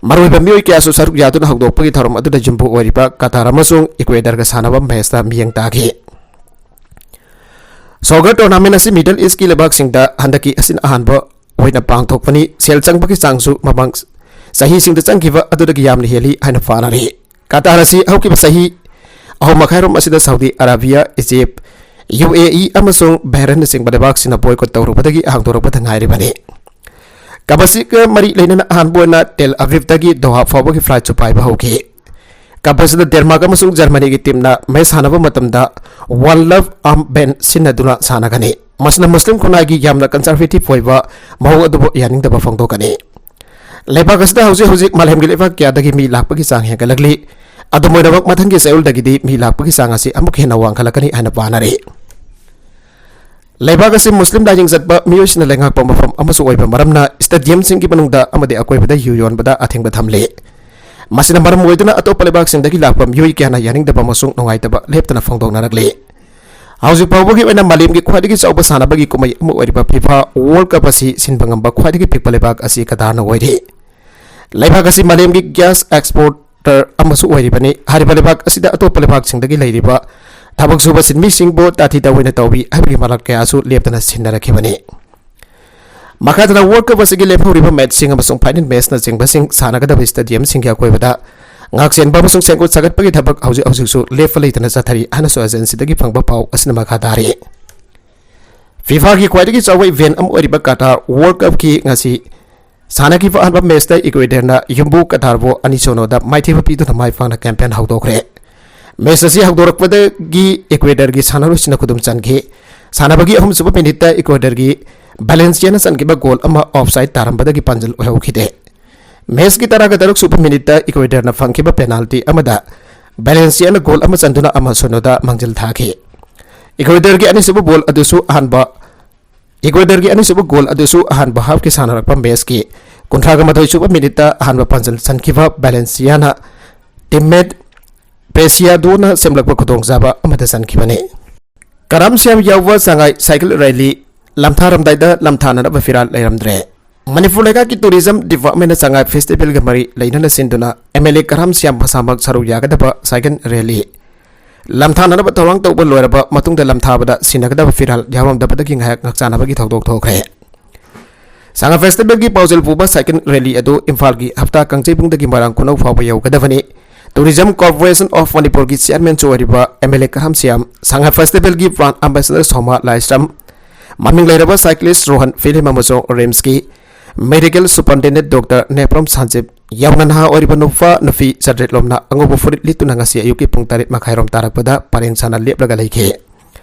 ꯃꯔꯨꯑꯣꯏꯕ ꯃꯤꯑꯣꯏ ꯀꯌꯥꯁꯨ ꯁꯔꯨꯛ ꯌꯥꯗꯨꯅ ꯍꯧꯗꯣꯛꯄꯒꯤ ꯊꯧꯔꯝ ꯑꯗꯨꯗ ꯌꯨꯝꯕꯨ ꯑꯣꯏꯔꯤꯕ ꯀꯇꯥꯔ ꯑꯃꯁꯨꯡ ꯏꯀ꯭ꯋꯦꯗꯔꯒ ꯁꯥꯟꯅꯕ ꯃꯦꯆꯇ ꯃꯤꯠꯌꯦꯡ ꯇꯥꯈꯤ꯫ Soccer tournament ꯑꯁꯤ Middle East ꯀꯤ ꯂꯩꯕꯥꯛꯁꯤꯡꯗ ꯍꯟꯗꯛꯀꯤ ꯑꯁꯤꯅ ꯑꯍꯥꯟꯕ ꯑꯣꯏꯅ ꯄꯥꯡꯊꯣꯛꯄꯅꯤ꯫ ꯁꯦꯜ ꯆꯪꯕꯒꯤ ꯆꯥꯡꯁꯨ ꯃꯃꯥꯡ ꯆꯍꯤꯁꯤꯡꯗ ꯆꯪꯈꯤꯕ ꯑꯗꯨꯗꯒꯤ ꯌꯥꯝꯅ ꯍꯦꯜꯂꯤ ꯍꯥꯏꯅ ꯄꯥꯅꯔꯤ꯫ ꯀꯇꯥꯔ ꯑꯁꯤ ꯍꯧꯈꯤꯕ ꯆꯍꯤ ꯑꯍꯨꯝ ꯃꯈꯥꯏꯔꯣꯝ ꯑꯁꯤꯗ ꯁꯥꯎꯗꯤ ꯑꯔꯥꯕꯤꯌꯥ, ꯏꯖꯤꯞ, ꯌꯨ ꯑꯦ ꯏ ꯑꯃꯁꯨꯡ ꯕꯍꯔꯦꯟꯅꯆꯤꯡꯕ ꯂꯩꯕꯥꯛꯁꯤꯡꯅ boycott ꯇꯧꯔꯨꯕꯗꯒꯤ ꯍꯥꯡꯗꯣꯔꯛꯄꯗ ꯉꯥꯏꯔꯤꯕꯅꯤ꯫ ꯀꯞ ꯑꯁꯤꯒ ꯃꯔꯤ ꯂꯩꯅꯅ ꯑꯍꯥꯟꯕ ꯑꯣꯏꯅ ꯇꯦꯜ ꯑꯕꯤꯕꯇꯒꯤ ꯗꯣꯍꯥ ꯐꯥꯎꯕꯒꯤ flight ꯁꯨ ꯄꯥꯏꯕ ꯍꯧꯈꯤ꯫ ꯀꯞ ꯑꯁꯤꯗ ꯗꯦꯟꯃꯥꯔꯛ ꯑꯃꯁꯨꯡ ꯖꯔꯃꯅꯤꯒꯤ team ꯅ match ꯁꯥꯟꯅꯕ ꯃꯇꯝꯗ One Love armband ꯁꯤꯖꯤꯟꯅꯗꯨꯅ ꯁꯥꯟꯅꯒꯅꯤ꯫ ꯃꯁꯤꯅ ꯃꯨꯁꯂꯤꯝ ꯈꯨꯟꯅꯥꯏꯒꯤ ꯌꯥꯝꯅ conservative ꯑꯣꯏꯕ ꯃꯑꯣꯡ ꯑꯗꯨꯕꯨ ꯌꯥꯅꯤꯡꯗꯕ ꯐꯣꯡꯗꯣꯛꯀꯅꯤ꯫ ꯂꯩꯕꯥꯛ ꯑꯁꯤꯗ ꯍꯧꯖꯤꯛ ꯍꯧꯖꯤꯛ ꯃꯥꯂꯦꯝꯒꯤ ꯂꯩꯕꯥꯛ ꯀꯌꯥꯗꯒꯤ ꯃꯤ ꯂꯥꯛꯄꯒꯤ ꯆꯥꯡ ꯍꯦꯟꯒꯠꯂꯛꯂꯤ꯫ ꯑꯗꯨꯝ ꯑꯣꯏꯅꯃꯛ, ꯃꯊꯪꯒꯤ ꯆꯌꯣꯜꯗꯒꯤꯗꯤ ꯃꯤ ꯂꯥꯛꯄꯒꯤ ꯆꯥꯡ ꯑꯁꯤ ꯑꯃꯨꯛ ꯍꯦꯟꯅ ꯋꯥꯡꯈꯠꯂꯛꯀꯅꯤ ꯍꯥꯏꯅ ꯄꯥꯅꯔꯤ꯫ ꯂꯩꯕꯥꯛ ꯑꯁꯤ ꯃꯨꯁꯂꯤꯝ ꯂꯥꯏꯅꯤꯡ ꯆꯠꯄ ꯃꯤꯑꯣꯏꯁꯤꯡꯅ ꯂꯩꯉꯥꯛꯄ ꯃꯐꯝ ꯑꯃꯁꯨ ꯑꯣꯏꯕ ꯃꯔꯝꯅ, stadium ꯁꯤꯡꯒꯤ ꯃꯅꯨꯡꯗ ꯑꯃꯗꯤ ꯑꯀꯣꯏꯕꯗ ꯌꯨ ꯌꯣꯟꯕꯗ ꯑꯊꯤꯡꯕ ꯊꯝꯂꯤ꯫ ꯃꯁꯤꯅ ꯃꯔꯝ ꯑꯣꯏꯗꯨꯅ ꯑꯇꯣꯞꯄ ꯂꯩꯕꯥꯛꯁꯤꯡꯗꯒꯤ ꯂꯥꯛꯄ ꯃꯤꯑꯣꯏ ꯀꯌꯥꯅ ꯌꯥꯅꯤꯡꯗꯕ ꯑꯃꯁꯨꯡ ꯅꯨꯡꯉꯥꯏꯇꯕ ꯂꯦꯞꯇꯅ ꯐꯣꯡꯗꯣꯛꯅꯔꯛꯂꯤ꯫ ꯍꯧꯖꯤꯛ ꯐꯥꯎꯕꯒꯤ ꯑꯣꯏꯅ ꯃꯥꯂꯦꯝꯒꯤ ꯈ꯭ꯋꯥꯏꯗꯒꯤ ꯆꯥꯎꯕ ꯁꯥꯟꯅꯕꯒꯤ ꯀꯨꯝꯍꯩ ꯑꯃ ꯑꯣꯏꯔꯤꯕ FIFA World Cup ꯑꯁꯤ ꯁꯤꯟꯕ ꯉꯝꯕ ꯈ꯭ꯋꯥꯏꯗꯒꯤ ꯄꯤꯛꯄ ꯂꯩꯕꯥꯛ ꯑꯁꯤ ꯀꯇꯥꯔꯅ ꯑꯣꯏꯔꯤ꯫ ꯂꯩꯕꯥꯛ ꯑꯁꯤ ꯃꯥꯂꯦꯝꯒꯤ gas exporter ꯑꯃꯁꯨ ꯑꯣꯏꯔꯤꯕꯅꯤ꯫ ꯍꯥꯏꯔꯤꯕ ꯂꯩꯕꯥꯛ ꯑꯁꯤꯗ ꯑꯇꯣꯞꯄ ꯂꯩꯕꯥꯛꯁꯤꯡꯗꯒꯤ ꯂꯩꯔꯤꯕ ꯊꯕꯛ ꯁꯨꯕ ꯁꯤꯟꯃꯤꯁꯤꯡꯕꯨ ꯇꯥꯊꯤ ꯇꯥꯑꯣꯏꯅ ꯇꯧꯏ ꯍꯥꯏꯕꯒꯤ ꯃꯔꯥꯜ ꯀꯌꯥꯁꯨ ꯂꯦꯞꯇꯅ ꯁꯤꯟꯅꯔꯛꯈꯤꯕꯅꯤ꯫ ꯃꯈꯥ ꯇꯥꯅ World Cup ꯑꯁꯤꯒꯤ ꯂꯦꯝꯍꯧꯔꯤꯕ match ꯁꯤꯡ ꯑꯃꯁꯨꯡ final match ꯅꯆꯤꯡꯕꯁꯤꯡ ꯁꯥꯟꯅꯒꯗꯕ stadium ꯁꯤꯡꯒꯤ ꯑꯀꯣꯏꯕꯗ ꯉꯥꯛꯁꯦꯟꯕ ꯑꯃꯁꯨꯡ ꯁꯦꯝꯒꯠ ꯁꯥꯒꯠꯄꯒꯤ ꯊꯕꯛ ꯍꯧꯖꯤꯛ ꯍꯧꯖꯤꯛꯁꯨ ꯂꯦꯞꯄ ꯂꯩꯇꯅ ꯆꯠꯊꯔꯤ ꯍꯥꯏꯅꯁꯨ agency ꯗꯒꯤ ꯐꯪꯕ ꯄꯥꯎ ꯑꯁꯤꯅ ꯃꯈꯥ ꯇꯥꯔꯤ꯫ FIFA ꯒꯤ ꯈ꯭ꯋꯥꯏꯗꯒꯤ ꯆꯥꯎꯕ event ꯑꯃ ꯑꯣꯏꯔꯤꯕ Qatar World Cup ꯀꯤ ꯉꯁꯤ ꯁꯥꯟꯅꯈꯤꯕ ꯑꯍꯥꯟꯕ match ꯇ Ecuador ꯅ ꯌꯨꯝꯕꯨ ꯀꯇꯥꯔꯕꯨ ꯑꯅꯤ ꯁꯤꯅꯣꯗ ꯃꯥꯏꯊꯤꯕ ꯄꯤꯗꯨꯅ ꯃꯥꯏ ꯄꯥꯛꯅ campaign ꯍꯧꯗꯣꯛꯈ꯭ꯔꯦ꯫ Match ꯑꯁꯤ ꯍꯧꯗꯣꯔꯛꯄꯗꯒꯤ Ecuador ꯒꯤ ꯁꯥꯟꯅꯔꯣꯏꯁꯤꯡꯅ ꯈꯨꯗꯨꯝ ꯆꯟꯈꯤ꯫ ꯁꯥꯟꯅꯕꯒꯤ ꯑꯍꯨꯝꯁꯨꯕ minute ꯇ Ecuador ꯒꯤ Valencia ꯅ ꯆꯟꯈꯤꯕ goal ꯑꯃ offside ꯇꯥꯔꯝꯕꯗꯒꯤ ꯄꯥꯟꯖꯤꯜ ꯑꯣꯏꯍꯧꯈꯤꯗꯦ꯫ Match ꯀꯤ ꯇꯔꯥꯒ ꯇꯔꯨꯛ ꯁꯨꯕ minute ꯇ Ecuador ꯅ ꯐꯪꯈꯤꯕ penalty ꯑꯃꯗ Valencia ꯅ goal ꯑꯃ ꯆꯟꯗꯨꯅ ꯑꯃ ꯁꯤꯅꯣꯗ ꯃꯥꯡꯖꯤꯜ ꯊꯥꯈꯤ꯫ Ecuador ꯒꯤ ꯑꯅꯤꯁꯨꯕ goal ꯑꯗꯨꯁꯨ ꯑꯍꯥꯟꯕ, Ecuador ꯒꯤ ꯑꯅꯤꯁꯨꯕ goal ꯑꯗꯨꯁꯨ ꯑꯍꯥꯟꯕ half ꯀꯤ ꯁꯥꯟꯅꯔꯛꯄ match ꯀꯤ ꯀꯨꯟꯊ꯭ꯔꯥꯒ ꯃꯥꯊꯣꯏ ꯁꯨꯕ minute ꯇ ꯑꯍꯥꯟꯕ ꯄꯥꯟꯖꯤꯜ ꯆꯟꯈꯤꯕ Valencia ꯅ teammate ꯄꯦꯁꯤꯌꯥꯗꯣꯅ ꯁꯦꯝꯂꯛꯄ ꯈꯨꯗꯣꯡꯆꯥꯕ ꯑꯃꯗ ꯆꯟꯈꯤꯕꯅꯤ꯫ ꯀꯔꯥꯝ ꯁ꯭ꯌꯥꯝ ꯌꯥꯎꯕ ꯁꯉꯥꯏ ꯁꯥꯏꯀꯜ ꯔꯦꯂꯤ ꯂꯝꯊꯥꯔꯝꯗꯥꯏꯗ ꯂꯝꯊꯥꯅꯅꯕ ꯐꯤꯔꯥꯜ ꯂꯩꯔꯝꯗ꯭ꯔꯦ꯫ ꯃꯅꯤꯄꯨꯔ ꯂꯩꯉꯥꯛꯀꯤ ꯇꯨꯔꯤꯖꯝ ꯗꯤꯄꯥꯔꯠꯃꯦꯟꯅ ꯁꯉꯥꯏ ꯐꯦꯁꯇꯤꯚꯦꯜꯒ ꯃꯔꯤ ꯂꯩꯅꯅ ꯁꯤꯟꯗꯨꯅ ꯑꯦꯝ ꯑꯦꯜ ꯑꯦ ꯀꯔꯥꯝ ꯁ꯭ꯌꯥꯝ ꯃꯁꯥꯃꯛ ꯁꯔꯨꯛ ꯌꯥꯒꯗꯕ ꯁꯥꯏꯀꯜ ꯔꯦꯂꯤ ꯂꯝꯊꯥꯅꯅꯕ ꯊꯧꯔꯥꯡ ꯇꯧꯕ ꯂꯣꯏꯔꯕ ꯃꯇꯨꯡꯗ ꯂꯝꯊꯥꯕꯗ ꯁꯤꯟꯅꯒꯗꯕ ꯐꯤꯔꯥꯜ ꯌꯥꯎꯔꯝꯗꯕꯗꯒꯤ ꯉꯥꯏꯍꯥꯛ ꯉꯥꯛꯆꯥꯅꯕꯒꯤ ꯊꯧꯗꯣꯛ ꯊꯣꯛꯈ꯭ꯔꯦ꯫ ꯁꯉꯥꯏ ꯐꯦꯁꯇꯤꯚꯦꯜꯒꯤ ꯄꯥꯎꯖꯦꯜ ꯄꯨꯕ ꯁꯥꯏꯀꯜ ꯔꯦꯂꯤ ꯑꯗꯨ ꯏꯝꯐꯥꯜꯒꯤ ꯍꯞꯇꯥ ꯀꯥꯡꯖꯩꯕꯨꯡꯗꯒꯤ ꯃꯣꯏꯔꯥꯡ ꯈꯨꯅꯧ ꯐꯥꯎꯕ ꯌꯧꯒꯗꯕꯅꯤ꯫ Tourism Corporation of ꯃꯅꯤꯄꯨꯔꯒꯤ ꯆꯤꯌꯥꯔꯃꯦꯟꯁꯨ ꯑꯣꯏꯔꯤꯕ ꯑꯦꯝ ꯑꯦꯜ ꯑꯦ ꯀꯔꯥꯝ ꯁ꯭ꯌꯥꯝ, ꯁꯉꯥꯏ ꯐꯦꯁꯇꯤꯚꯦꯜꯒꯤ ꯕ꯭ꯔꯥꯟꯗ ꯑꯦꯝꯕꯦꯁꯦꯗꯔ ꯁꯣꯃꯥ ꯂꯥꯏꯁ꯭ꯔꯝ, ꯃꯃꯤꯡ ꯂꯩꯔꯕ ꯁꯥꯏꯀ꯭ꯂꯤꯁ ꯔꯣꯍꯟ ꯐꯤꯂꯤꯝ ꯑꯃꯁꯨꯡ ꯔꯤꯝꯁꯀꯤ ꯃꯦꯗꯤꯀꯦꯜ ꯁꯨꯄꯔꯤꯟꯇꯦꯟꯗꯦꯟꯠ ꯗꯣꯛꯇꯔ ꯅꯦꯄ꯭ꯔꯝ ꯁꯥꯟꯖꯤꯞ ꯌꯥꯎꯅ ꯅꯍꯥ ꯑꯣꯏꯔꯤꯕ ꯅꯨꯄꯥ ꯅꯨꯄꯤ ꯆꯥꯇ꯭ꯔꯦꯠ ꯂꯣꯝꯅ ꯑꯉꯧꯕ ꯐꯨꯔꯤꯠ ꯂꯤꯠꯇꯨꯅ ꯉꯁꯤ ꯑꯌꯨꯛꯀꯤ ꯄꯨꯡ ꯇꯔꯦꯠ ꯃꯈꯥꯏꯔꯣꯝ ꯇꯥꯔꯛꯄꯗ ꯄꯔꯦꯡ ꯁꯥꯅ ꯂꯦꯞꯂꯒ ꯂꯩꯈꯤ꯫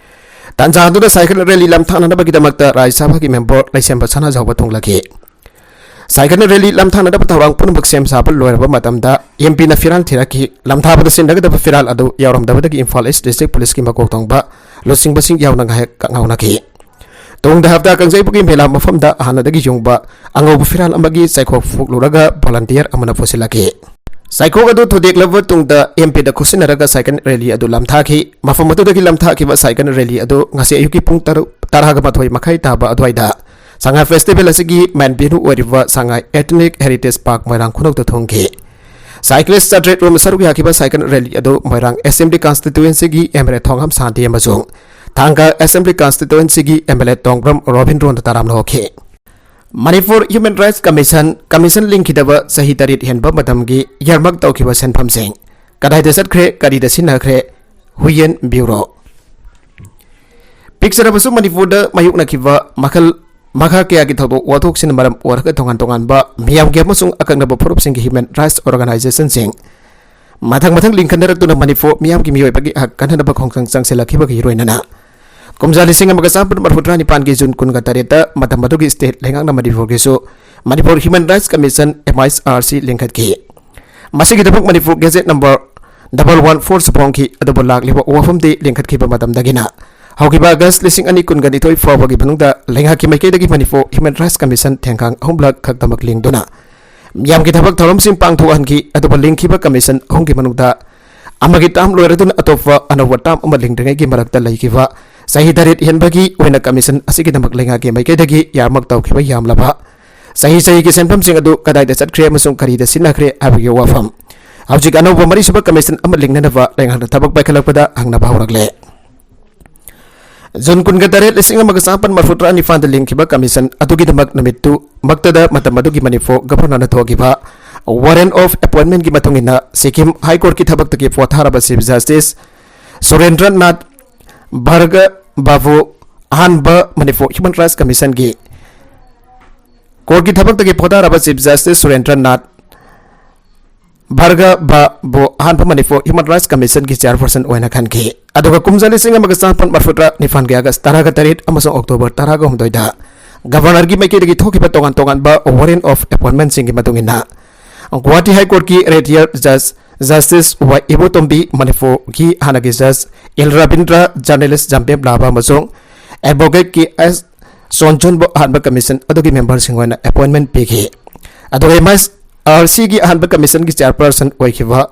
ꯇꯥꯟꯖꯥ ꯑꯗꯨꯗ ꯁꯥꯏꯀꯜ ꯔꯦꯂꯤ ꯂꯝꯊꯥꯅꯅꯕꯒꯤꯗꯃꯛꯇ ꯔꯥꯖ꯭ꯌ ꯁꯚꯥꯒꯤ ꯃꯦꯝꯕꯔ ꯂꯩꯁꯦꯝꯕ ꯁꯅꯥꯖꯥꯎꯕ ꯊꯨꯡꯂꯈꯤ꯫ ꯁꯥꯏꯀꯜ ꯔꯦꯂꯤ ꯂꯝꯊꯥꯅꯅꯕ ꯊꯧꯔꯥꯡ ꯄꯨꯝꯅꯃꯛ ꯁꯦꯝ ꯁꯥꯕ ꯂꯣꯏꯔꯕ ꯃꯇꯝꯗ ꯑꯦꯝ ꯄꯤꯅ ꯐꯤꯔꯥꯜ ꯊꯤꯔꯛꯈꯤ꯫ ꯂꯝꯊꯥꯕꯗ ꯁꯤꯟꯅꯒꯗꯕ ꯐꯤꯔꯥꯜ ꯑꯗꯨ ꯌꯥꯎꯔꯝꯗꯕꯗꯒꯤ ꯏꯝꯐꯥꯜ ꯏꯁ ꯗꯤꯁꯇ꯭ꯔꯤꯛ ꯄꯨꯂꯤꯁꯀꯤ ꯃꯀꯣꯛ ꯊꯣꯡꯕ ꯂꯨꯆꯤꯡꯕꯁꯤꯡ ꯌꯥꯎꯅ ꯉꯥꯏꯍꯥꯛ ꯀꯛꯉꯥꯎꯅꯈꯤ꯫ ꯇꯨꯡꯗ ꯍꯞꯇꯥ ꯀꯥꯡꯖꯩꯕꯨꯡꯒꯤ ꯃꯦꯂꯥ ꯃꯐꯝꯗ ꯍꯥꯟꯅꯗꯒꯤ ꯌꯨꯡꯕ ꯑꯉꯧꯕ ꯐꯤꯔꯥꯜ ꯑꯃꯒꯤ ꯆꯩꯈꯣꯛ ꯐꯨꯛꯂꯨꯔꯒ ꯚꯣꯂꯟꯇꯤꯌꯔ ꯑꯃꯅ ꯄꯨꯁꯤꯜꯂꯛꯈꯤ꯫ ꯆꯩꯈꯣꯛ ꯑꯗꯨ ꯊꯨꯗꯦꯛꯂꯕ ꯇꯨꯡꯗ ꯑꯦꯝ ꯄꯤꯗ ꯈꯨꯠꯁꯤꯟꯅꯔꯒ ꯁꯥꯏꯀꯜ ꯔꯦꯂꯤ ꯑꯗꯨ ꯂꯝꯊꯥꯈꯤ꯫ ꯃꯐꯝ ꯑꯗꯨꯗꯒꯤ ꯂꯝꯊꯥꯈꯤꯕ ꯁꯥꯏꯀꯜ ꯔꯦꯂꯤ ꯑꯗꯨ ꯉꯁꯤ ꯑꯌꯨꯛꯀꯤ ꯄꯨꯡ ꯇꯔꯨꯛ, ꯇꯔꯥꯒ ꯃꯥꯊꯣꯏ ꯃꯈꯥꯏ ꯇꯥꯕ ꯑꯗꯨꯋꯥꯏꯗ ꯁꯉꯥꯏ ꯐꯦꯁꯇꯤꯚꯦꯜ ꯑꯁꯤꯒꯤ ꯃꯦꯟ ꯚꯦꯅꯨ ꯑꯣꯏꯔꯤꯕ Sangai ethnic heritage park Moirang ꯈꯨꯅꯧꯗ ꯊꯨꯡꯈꯤ꯫ ꯁꯥꯏꯀ꯭ꯂꯤꯁ ꯆꯥꯇ꯭ꯔꯦꯠ ꯔꯣꯝ ꯁꯔꯨꯛ ꯌꯥꯈꯤꯕ ꯁꯥꯏꯀꯜ ꯔꯦꯂꯤ ꯑꯗꯨ ꯃꯣꯏꯔꯥꯡ ꯑꯦꯁꯦꯝꯕ꯭ꯂꯤ ꯀꯟꯁꯇꯤꯇ꯭ꯋꯦꯟꯁꯤꯒꯤ M L A Thongam Shanti ꯑꯃꯁꯨꯡ ꯊꯥꯡꯒ ꯑꯦꯁꯦꯝꯕ꯭ꯂꯤ ꯀꯟꯁꯇꯤꯇ꯭ꯋꯦꯟꯁꯤꯒꯤ M L A Tongbram Robindro ꯇꯔꯥꯝꯅ ꯍꯧꯈꯤ꯫ Manipur human rights commission, commission ꯂꯤꯡꯈꯤꯗꯕ ꯆꯍꯤ ꯇꯔꯦꯠ ꯍꯦꯟꯕ ꯃꯇꯝꯒꯤ earmark ꯇꯧꯈꯤꯕ ꯁꯦꯟꯐꯝꯁꯤꯡ ꯀꯗꯥꯏꯗ ꯆꯠꯈ꯭ꯔꯦ, ꯀꯔꯤꯗ ꯁꯤꯖꯤꯟꯅꯈ꯭ꯔꯦ? ꯍꯨꯏꯌꯦꯟ ꯕ꯭ꯌꯨꯔꯣ꯫ ꯄꯤꯛꯆꯔꯕꯁꯨ ꯃꯅꯤꯄꯨꯔꯗ ꯃꯥꯌꯣꯛꯅꯈꯤꯕ ꯃꯈꯜ ꯃꯈꯥ ꯀꯌꯥꯒꯤ ꯊꯧꯗꯣꯛ ꯋꯥꯊꯣꯛꯁꯤꯡꯅ ꯃꯔꯝ ꯑꯣꯏꯔꯒ ꯇꯣꯉꯥꯟ ꯇꯣꯉꯥꯟꯕ ꯃꯤꯌꯥꯝꯒꯤ ꯑꯃꯁꯨꯡ ꯑꯀꯛꯅꯕ ꯐꯨꯔꯨꯞꯁꯤꯡꯒꯤ ꯍ꯭ꯌꯨꯃꯦꯟ ꯔꯥꯏꯠꯁ ꯑꯣꯔꯒꯅꯥꯏꯖꯦꯁꯟꯁꯤꯡ ꯃꯊꯪ ꯃꯊꯪ ꯂꯤꯡꯈꯠꯅꯔꯛꯇꯨꯅ ꯃꯅꯤꯄꯨꯔ ꯃꯤꯌꯥꯝꯒꯤ ꯃꯤꯑꯣꯏꯕꯒꯤ ꯍꯛ ꯀꯟꯅꯅꯕ ꯈꯣꯡꯖꯪ ꯆꯪꯁꯤꯜꯂꯛꯈꯤꯕꯒ ꯏꯔꯣꯏꯅꯅ ꯀꯨꯝꯖꯥ ꯂꯤꯁꯤꯡ ꯑꯃꯒ ꯆꯥꯃꯥꯄꯟ ꯃꯔꯤꯐꯨ ꯇꯔꯥꯅꯤꯄꯥꯟꯒꯤ ꯖꯨꯟ ꯀꯨꯟꯒ ꯇꯔꯦꯠꯇ ꯃꯇꯝ ꯑꯗꯨꯒꯤ ꯁ꯭ꯇꯦꯠ ꯂꯩꯉꯥꯛꯅ ꯃꯅꯤꯄꯨꯔꯒꯤꯁꯨ Manipur human rights commission, M I R C, ꯂꯤꯡꯈꯠꯈꯤ꯫ ꯃꯁꯤꯒꯤꯗꯃꯛ Manipur gazette number double one four ꯐꯣꯡꯈꯤ꯫ ꯑꯗꯨꯕꯨ ꯂꯥꯛꯂꯤꯕ ꯋꯥꯐꯝꯗꯤ ꯂꯤꯡꯈꯠꯈꯤꯕ ꯃꯇꯝꯗꯒꯤꯅ ꯍꯧꯈꯤꯕ ꯑꯥꯒꯁ ꯂꯤꯁꯤꯡ ꯑꯅꯤ ꯀꯨꯟꯒ ꯅꯤꯊꯣꯏ ꯐꯥꯎꯕꯒꯤ ꯃꯅꯨꯡꯗ ꯂꯩꯉꯥꯛꯀꯤ ꯃꯥꯏꯀꯩꯗꯒꯤ ꯃꯅꯤꯄꯨꯔ ꯍ꯭ꯌꯨꯃꯦꯟ ꯔꯥꯏꯠꯁ ꯀꯃꯤꯁꯟ ꯊꯦꯡꯈꯥꯡ ꯑꯍꯨꯝꯂꯛ ꯈꯛꯇꯃꯛ ꯂꯤꯡꯗꯨꯅ ꯃꯤꯌꯥꯝꯒꯤ ꯊꯕꯛ ꯊꯧꯔꯝꯁꯤꯡ ꯄꯥꯡꯊꯣꯛꯍꯟꯈꯤ꯫ ꯑꯗꯨꯕꯨ ꯂꯤꯡꯈꯤꯕ ꯀꯃꯤꯁꯟ ꯑꯍꯨꯝꯒꯤ ꯃꯅꯨꯡꯗ ꯑꯃꯒꯤ ꯇꯥꯝ ꯂꯣꯏꯔꯗꯨꯅ ꯑꯇꯣꯞꯄ ꯑꯅꯧꯕ ꯇꯥꯝ ꯑꯃ ꯂꯤꯡꯗ꯭ꯔꯤꯉꯩꯒꯤ ꯃꯔꯛꯇ ꯂꯩꯈꯤꯕ ꯆꯍꯤ ꯇꯔꯦꯠ ꯍꯦꯟꯕꯒꯤ ꯑꯣꯏꯅ ꯀꯃꯤꯁꯟ ꯑꯁꯤꯒꯤꯗꯃꯛ ꯂꯩꯉꯥꯛꯀꯤ ꯃꯥꯏꯀꯩꯗꯒꯤ ꯌꯥꯝꯃꯛ ꯇꯧꯈꯤꯕ ꯌꯥꯝꯂꯕ ꯆꯍꯤ ꯆꯍꯤꯒꯤ ꯁꯦꯟꯐꯝꯁꯤꯡ ꯑꯗꯨ ꯀꯗꯥꯏꯗ ꯆꯠꯈ꯭ꯔꯦ ꯑꯃꯁꯨꯡ ꯀꯔꯤꯗ ꯁꯤꯖꯤꯟꯅꯈ꯭ꯔꯦ ꯍꯥꯏꯕꯒꯤ ꯋꯥꯐꯝ ꯍꯧꯖꯤꯛ ꯑꯅꯧꯕ ꯃꯔꯤꯁꯨꯕ ꯀꯃꯤꯁꯟ ꯑꯃ ꯂꯤꯡꯅꯅꯕ ꯂꯩꯉꯥꯛꯅ ꯊꯕꯛ ꯄꯥꯏꯈꯠꯂꯛꯄꯗ ꯍꯪꯅꯕ ꯍꯧꯔꯛꯂꯦ꯫ ꯖꯨꯟ ꯀꯨꯟꯒ ꯇꯔꯦꯠ, ꯂꯤꯁꯤꯡ ꯑꯃꯒ ꯆꯥꯃꯥꯄꯟ ꯃꯔꯐꯨ ꯇꯔꯥ ꯅꯤꯄꯥꯟꯗ ꯂꯤꯡꯈꯤꯕ ꯀꯃꯤꯁꯟ ꯑꯗꯨꯒꯤꯗꯃꯛ ꯅꯨꯃꯤꯠꯇꯨ ꯃꯛꯇꯗ ꯃꯇꯝ ꯑꯗꯨꯒꯤ ꯃꯅꯤꯄꯨꯔ ꯒꯚꯔꯅꯔꯅ ꯊꯣꯛꯈꯤꯕ ꯋꯥꯔꯦꯟ ꯑꯣꯐ ꯑꯦꯄꯣꯏꯟꯃꯦꯟꯒꯤ ꯃꯇꯨꯡ ꯏꯟꯅ ꯁꯤꯛꯀꯤꯝ ꯍꯥꯏ ꯀꯣꯔꯠꯀꯤ ꯊꯕꯛꯇꯒꯤ ꯄꯣꯊꯥꯔꯕ ꯆꯤꯐ ꯖꯁꯇꯤꯁ ꯁꯨꯔꯦꯟꯗ꯭ꯔꯅꯥꯊ ꯚꯔꯒ ꯕꯥꯕꯨ ꯑꯍꯥꯟꯕ ꯃꯅꯤꯄꯨꯔ ꯍ꯭ꯌꯨꯃꯦꯟ ꯔꯥꯏꯠꯁ ꯀꯃꯤꯁꯟꯒꯤ ꯀꯣꯔꯠꯀꯤ ꯊꯕꯛꯇꯒꯤ ꯄꯣꯊꯥꯔꯕ ꯆꯤꯐ ꯖꯁꯇꯤꯁ ꯁꯨꯔꯦꯟꯗ꯭ꯔꯅꯥꯊ ꯚꯔꯒ ꯕꯥꯕꯨ ꯑꯍꯥꯟꯕ ꯃꯅꯤꯄꯨꯔ ꯍ꯭ꯌꯨꯃꯦꯟ ꯔꯥꯏꯠꯁ ꯀꯃꯤꯁꯟꯒꯤ ꯆꯦꯌꯔꯄꯔꯁꯟ ꯑꯣꯏꯅ ꯈꯟꯈꯤ꯫ ꯑꯗꯨꯒ ꯀꯨꯝꯖꯥ ꯂꯤꯁꯤꯡ ꯑꯃꯒ ꯆꯥꯃꯥꯄꯟ ꯃꯔꯐꯨꯇꯔꯥ ꯅꯤꯄꯥꯟꯒꯤ ꯑꯥꯒꯁ ꯇꯔꯥꯒ ꯇꯔꯦꯠ ꯑꯃꯁꯨꯡ ꯑꯣꯛꯇꯣꯕꯔ ꯇꯔꯥꯒ ꯍꯨꯝꯗꯣꯏꯗ ꯒꯚꯔꯅꯔꯒꯤ ꯃꯥꯏꯀꯩꯗꯒꯤ ꯊꯣꯛꯈꯤꯕ ꯇꯣꯉꯥꯟ ꯇꯣꯉꯥꯟꯕ ꯋꯥꯔꯦꯟ ꯑꯣꯐ ꯑꯦꯄꯣꯏꯟꯃꯦꯟꯁꯤꯡꯒꯤ ꯃꯇꯨꯡ ꯏꯟꯅ ꯒꯨꯋꯥꯍꯥꯇꯤ ꯍꯥꯏ ꯀꯣꯔꯠꯀꯤ ꯔꯤꯇꯥꯌꯔ ꯖꯁ ꯖꯁꯇꯤꯁ ꯋꯥꯏ ꯏꯕꯣꯇꯣꯝꯕꯤ, ꯃꯅꯤꯄꯨꯔꯒꯤ ꯍꯥꯟꯅꯒꯤ ꯖꯁ ꯑꯦꯜ ꯔꯕꯤꯟꯗ꯭ꯔ, ꯖꯔꯅꯦꯂꯤꯁ ꯖꯥꯝꯕꯦꯝ ꯂꯥꯕꯥ ꯑꯃꯁꯨꯡ ꯑꯦꯗꯚꯣꯀꯦꯠ ꯀꯦ ꯑꯦꯁ ꯆꯣꯟꯖꯣꯟꯕꯨ ꯑꯍꯥꯟꯕ ꯀꯃꯤꯁꯟ ꯑꯗꯨꯒꯤ ꯃꯦꯝꯕꯔꯁꯤꯡ ꯑꯣꯏꯅ ꯑꯦꯄꯣꯏꯟꯃꯦꯟ ꯄꯤꯈꯤ꯫ ꯑꯗꯨꯒ ꯑꯦꯝ ꯑꯥꯏ ꯑꯥꯔ ꯁꯤꯒꯤ ꯑꯍꯥꯟꯕ ꯀꯃꯤꯁꯟꯒꯤ ꯆꯦꯌꯔꯄꯔꯁꯟ ꯑꯣꯏꯈꯤꯕ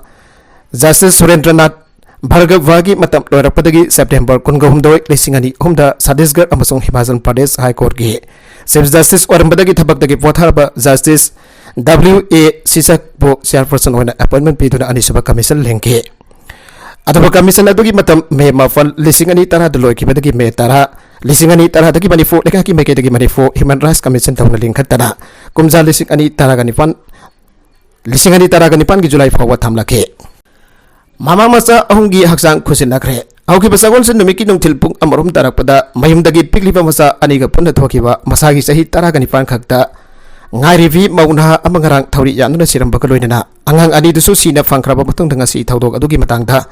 ꯖꯁꯇꯤꯁ ꯁꯨꯔꯦꯟꯗ꯭ꯔꯅꯥꯊ ꯚꯥꯔꯒꯚꯒꯤ ꯃꯇꯝ ꯂꯣꯏꯔꯛꯄꯗꯒꯤ ꯁꯦꯞꯇꯦꯝꯕꯔ ꯀꯨꯟꯒ ꯍꯨꯝꯗꯣꯏ, ꯂꯤꯁꯤꯡ ꯑꯅꯤ ꯑꯍꯨꯝꯗ ꯁꯇꯤꯁꯒꯔ ꯑꯃꯁꯨꯡ ꯍꯤꯃꯥꯆꯜ ꯄ꯭ꯔꯗꯦꯁ ꯍꯥꯏ ꯀꯣꯔꯠꯀꯤ ꯆꯤꯐ ꯖꯁꯇꯤꯁ ꯑꯣꯏꯔꯝꯕꯗꯒꯤ ꯊꯕꯛꯇꯒꯤ ꯄꯣꯊꯥꯔꯕ ꯖꯁꯇꯤꯁ ꯗꯕ꯭ꯂꯤꯎ ꯑꯦ ꯁꯤꯁꯛꯄꯨ ꯆꯦꯌꯔꯄꯔꯁꯟ ꯑꯣꯏꯅ ꯑꯦꯄꯣꯏꯟꯃꯦꯟ ꯄꯤꯗꯨꯅ ꯑꯅꯤꯁꯨꯕ ꯀꯃꯤꯁꯟ ꯂꯤꯡꯈꯤ꯫ ꯑꯗꯨꯒ ꯀꯃꯤꯁꯟ ꯑꯗꯨꯒꯤ ꯃꯇꯝ ꯃꯦ ꯃꯥꯄꯟ, ꯂꯤꯁꯤꯡ ꯑꯅꯤ ꯇꯔꯥꯗ ꯂꯣꯏꯈꯤꯕꯗꯒꯤ ꯃꯦ ꯇꯔꯥ, ꯂꯤꯁꯤꯡ ꯑꯅꯤ ꯇꯔꯥꯗꯒꯤ ꯃꯅꯤꯄꯨꯔ ꯂꯩꯉꯥꯛꯀꯤ ꯃꯥꯏꯀꯩꯗꯒꯤ ꯃꯅꯤꯄꯨꯔ ꯍ꯭ꯌꯨꯃꯦꯟ ꯔꯥꯏꯠꯁ ꯀꯃꯤꯁꯟ ꯇꯧꯅ ꯂꯤꯡꯈꯠꯇꯅ ꯀꯨꯝꯖꯥ ꯂꯤꯁꯤꯡ ꯑꯅꯤ ꯇꯔꯥꯒ ꯅꯤꯄꯥꯟ, ꯂꯤꯁꯤꯡ ꯑꯅꯤ ꯇꯔꯥꯒ ꯅꯤꯄꯥꯟꯒꯤ ꯖꯨꯂꯥꯏ ꯐꯥꯎꯕ ꯊꯝꯂꯛꯈꯤ꯫ ꯃꯃꯥ ꯃꯆꯥ ꯑꯍꯨꯝꯒꯤ ꯍꯛꯆꯥꯡ ꯈꯨꯠꯁꯤꯟꯅꯈ꯭ꯔꯦ꯫ ꯍꯧꯈꯤꯕ ꯁꯒꯣꯜꯁꯦꯟ ꯅꯨꯃꯤꯠꯀꯤ ꯅꯨꯡꯊꯤꯜ ꯄꯨꯡ ꯑꯃꯔꯣꯝ ꯇꯥꯔꯛꯄꯗ ꯃꯌꯨꯝꯗꯒꯤ ꯄꯤꯛꯂꯤꯕ ꯃꯆꯥ ꯑꯅꯤꯒ ꯄꯨꯟꯅ ꯊꯣꯛꯈꯤꯕ ꯃꯁꯥꯒꯤ ꯆꯍꯤ ꯇꯔꯥꯒ ꯅꯤꯄꯥꯟ ꯈꯛꯇ ꯉꯥꯏꯔꯤꯕꯤ ꯃꯧ ꯅꯍꯥ ꯑꯃ ꯉꯔꯥꯡ ꯊꯧꯔꯤ ꯌꯥꯟꯗꯨꯅ ꯁꯤꯔꯝꯕꯒ ꯂꯣꯏꯅꯅ ꯑꯉꯥꯡ ꯑꯅꯤꯗꯨꯁꯨ ꯁꯤꯅ ꯐꯪꯈ꯭ꯔꯕ ꯃꯇꯨꯡꯗ ꯉꯁꯤ ꯊꯧꯗꯣꯛ ꯑꯗꯨꯒꯤ ꯃꯇꯥꯡꯗ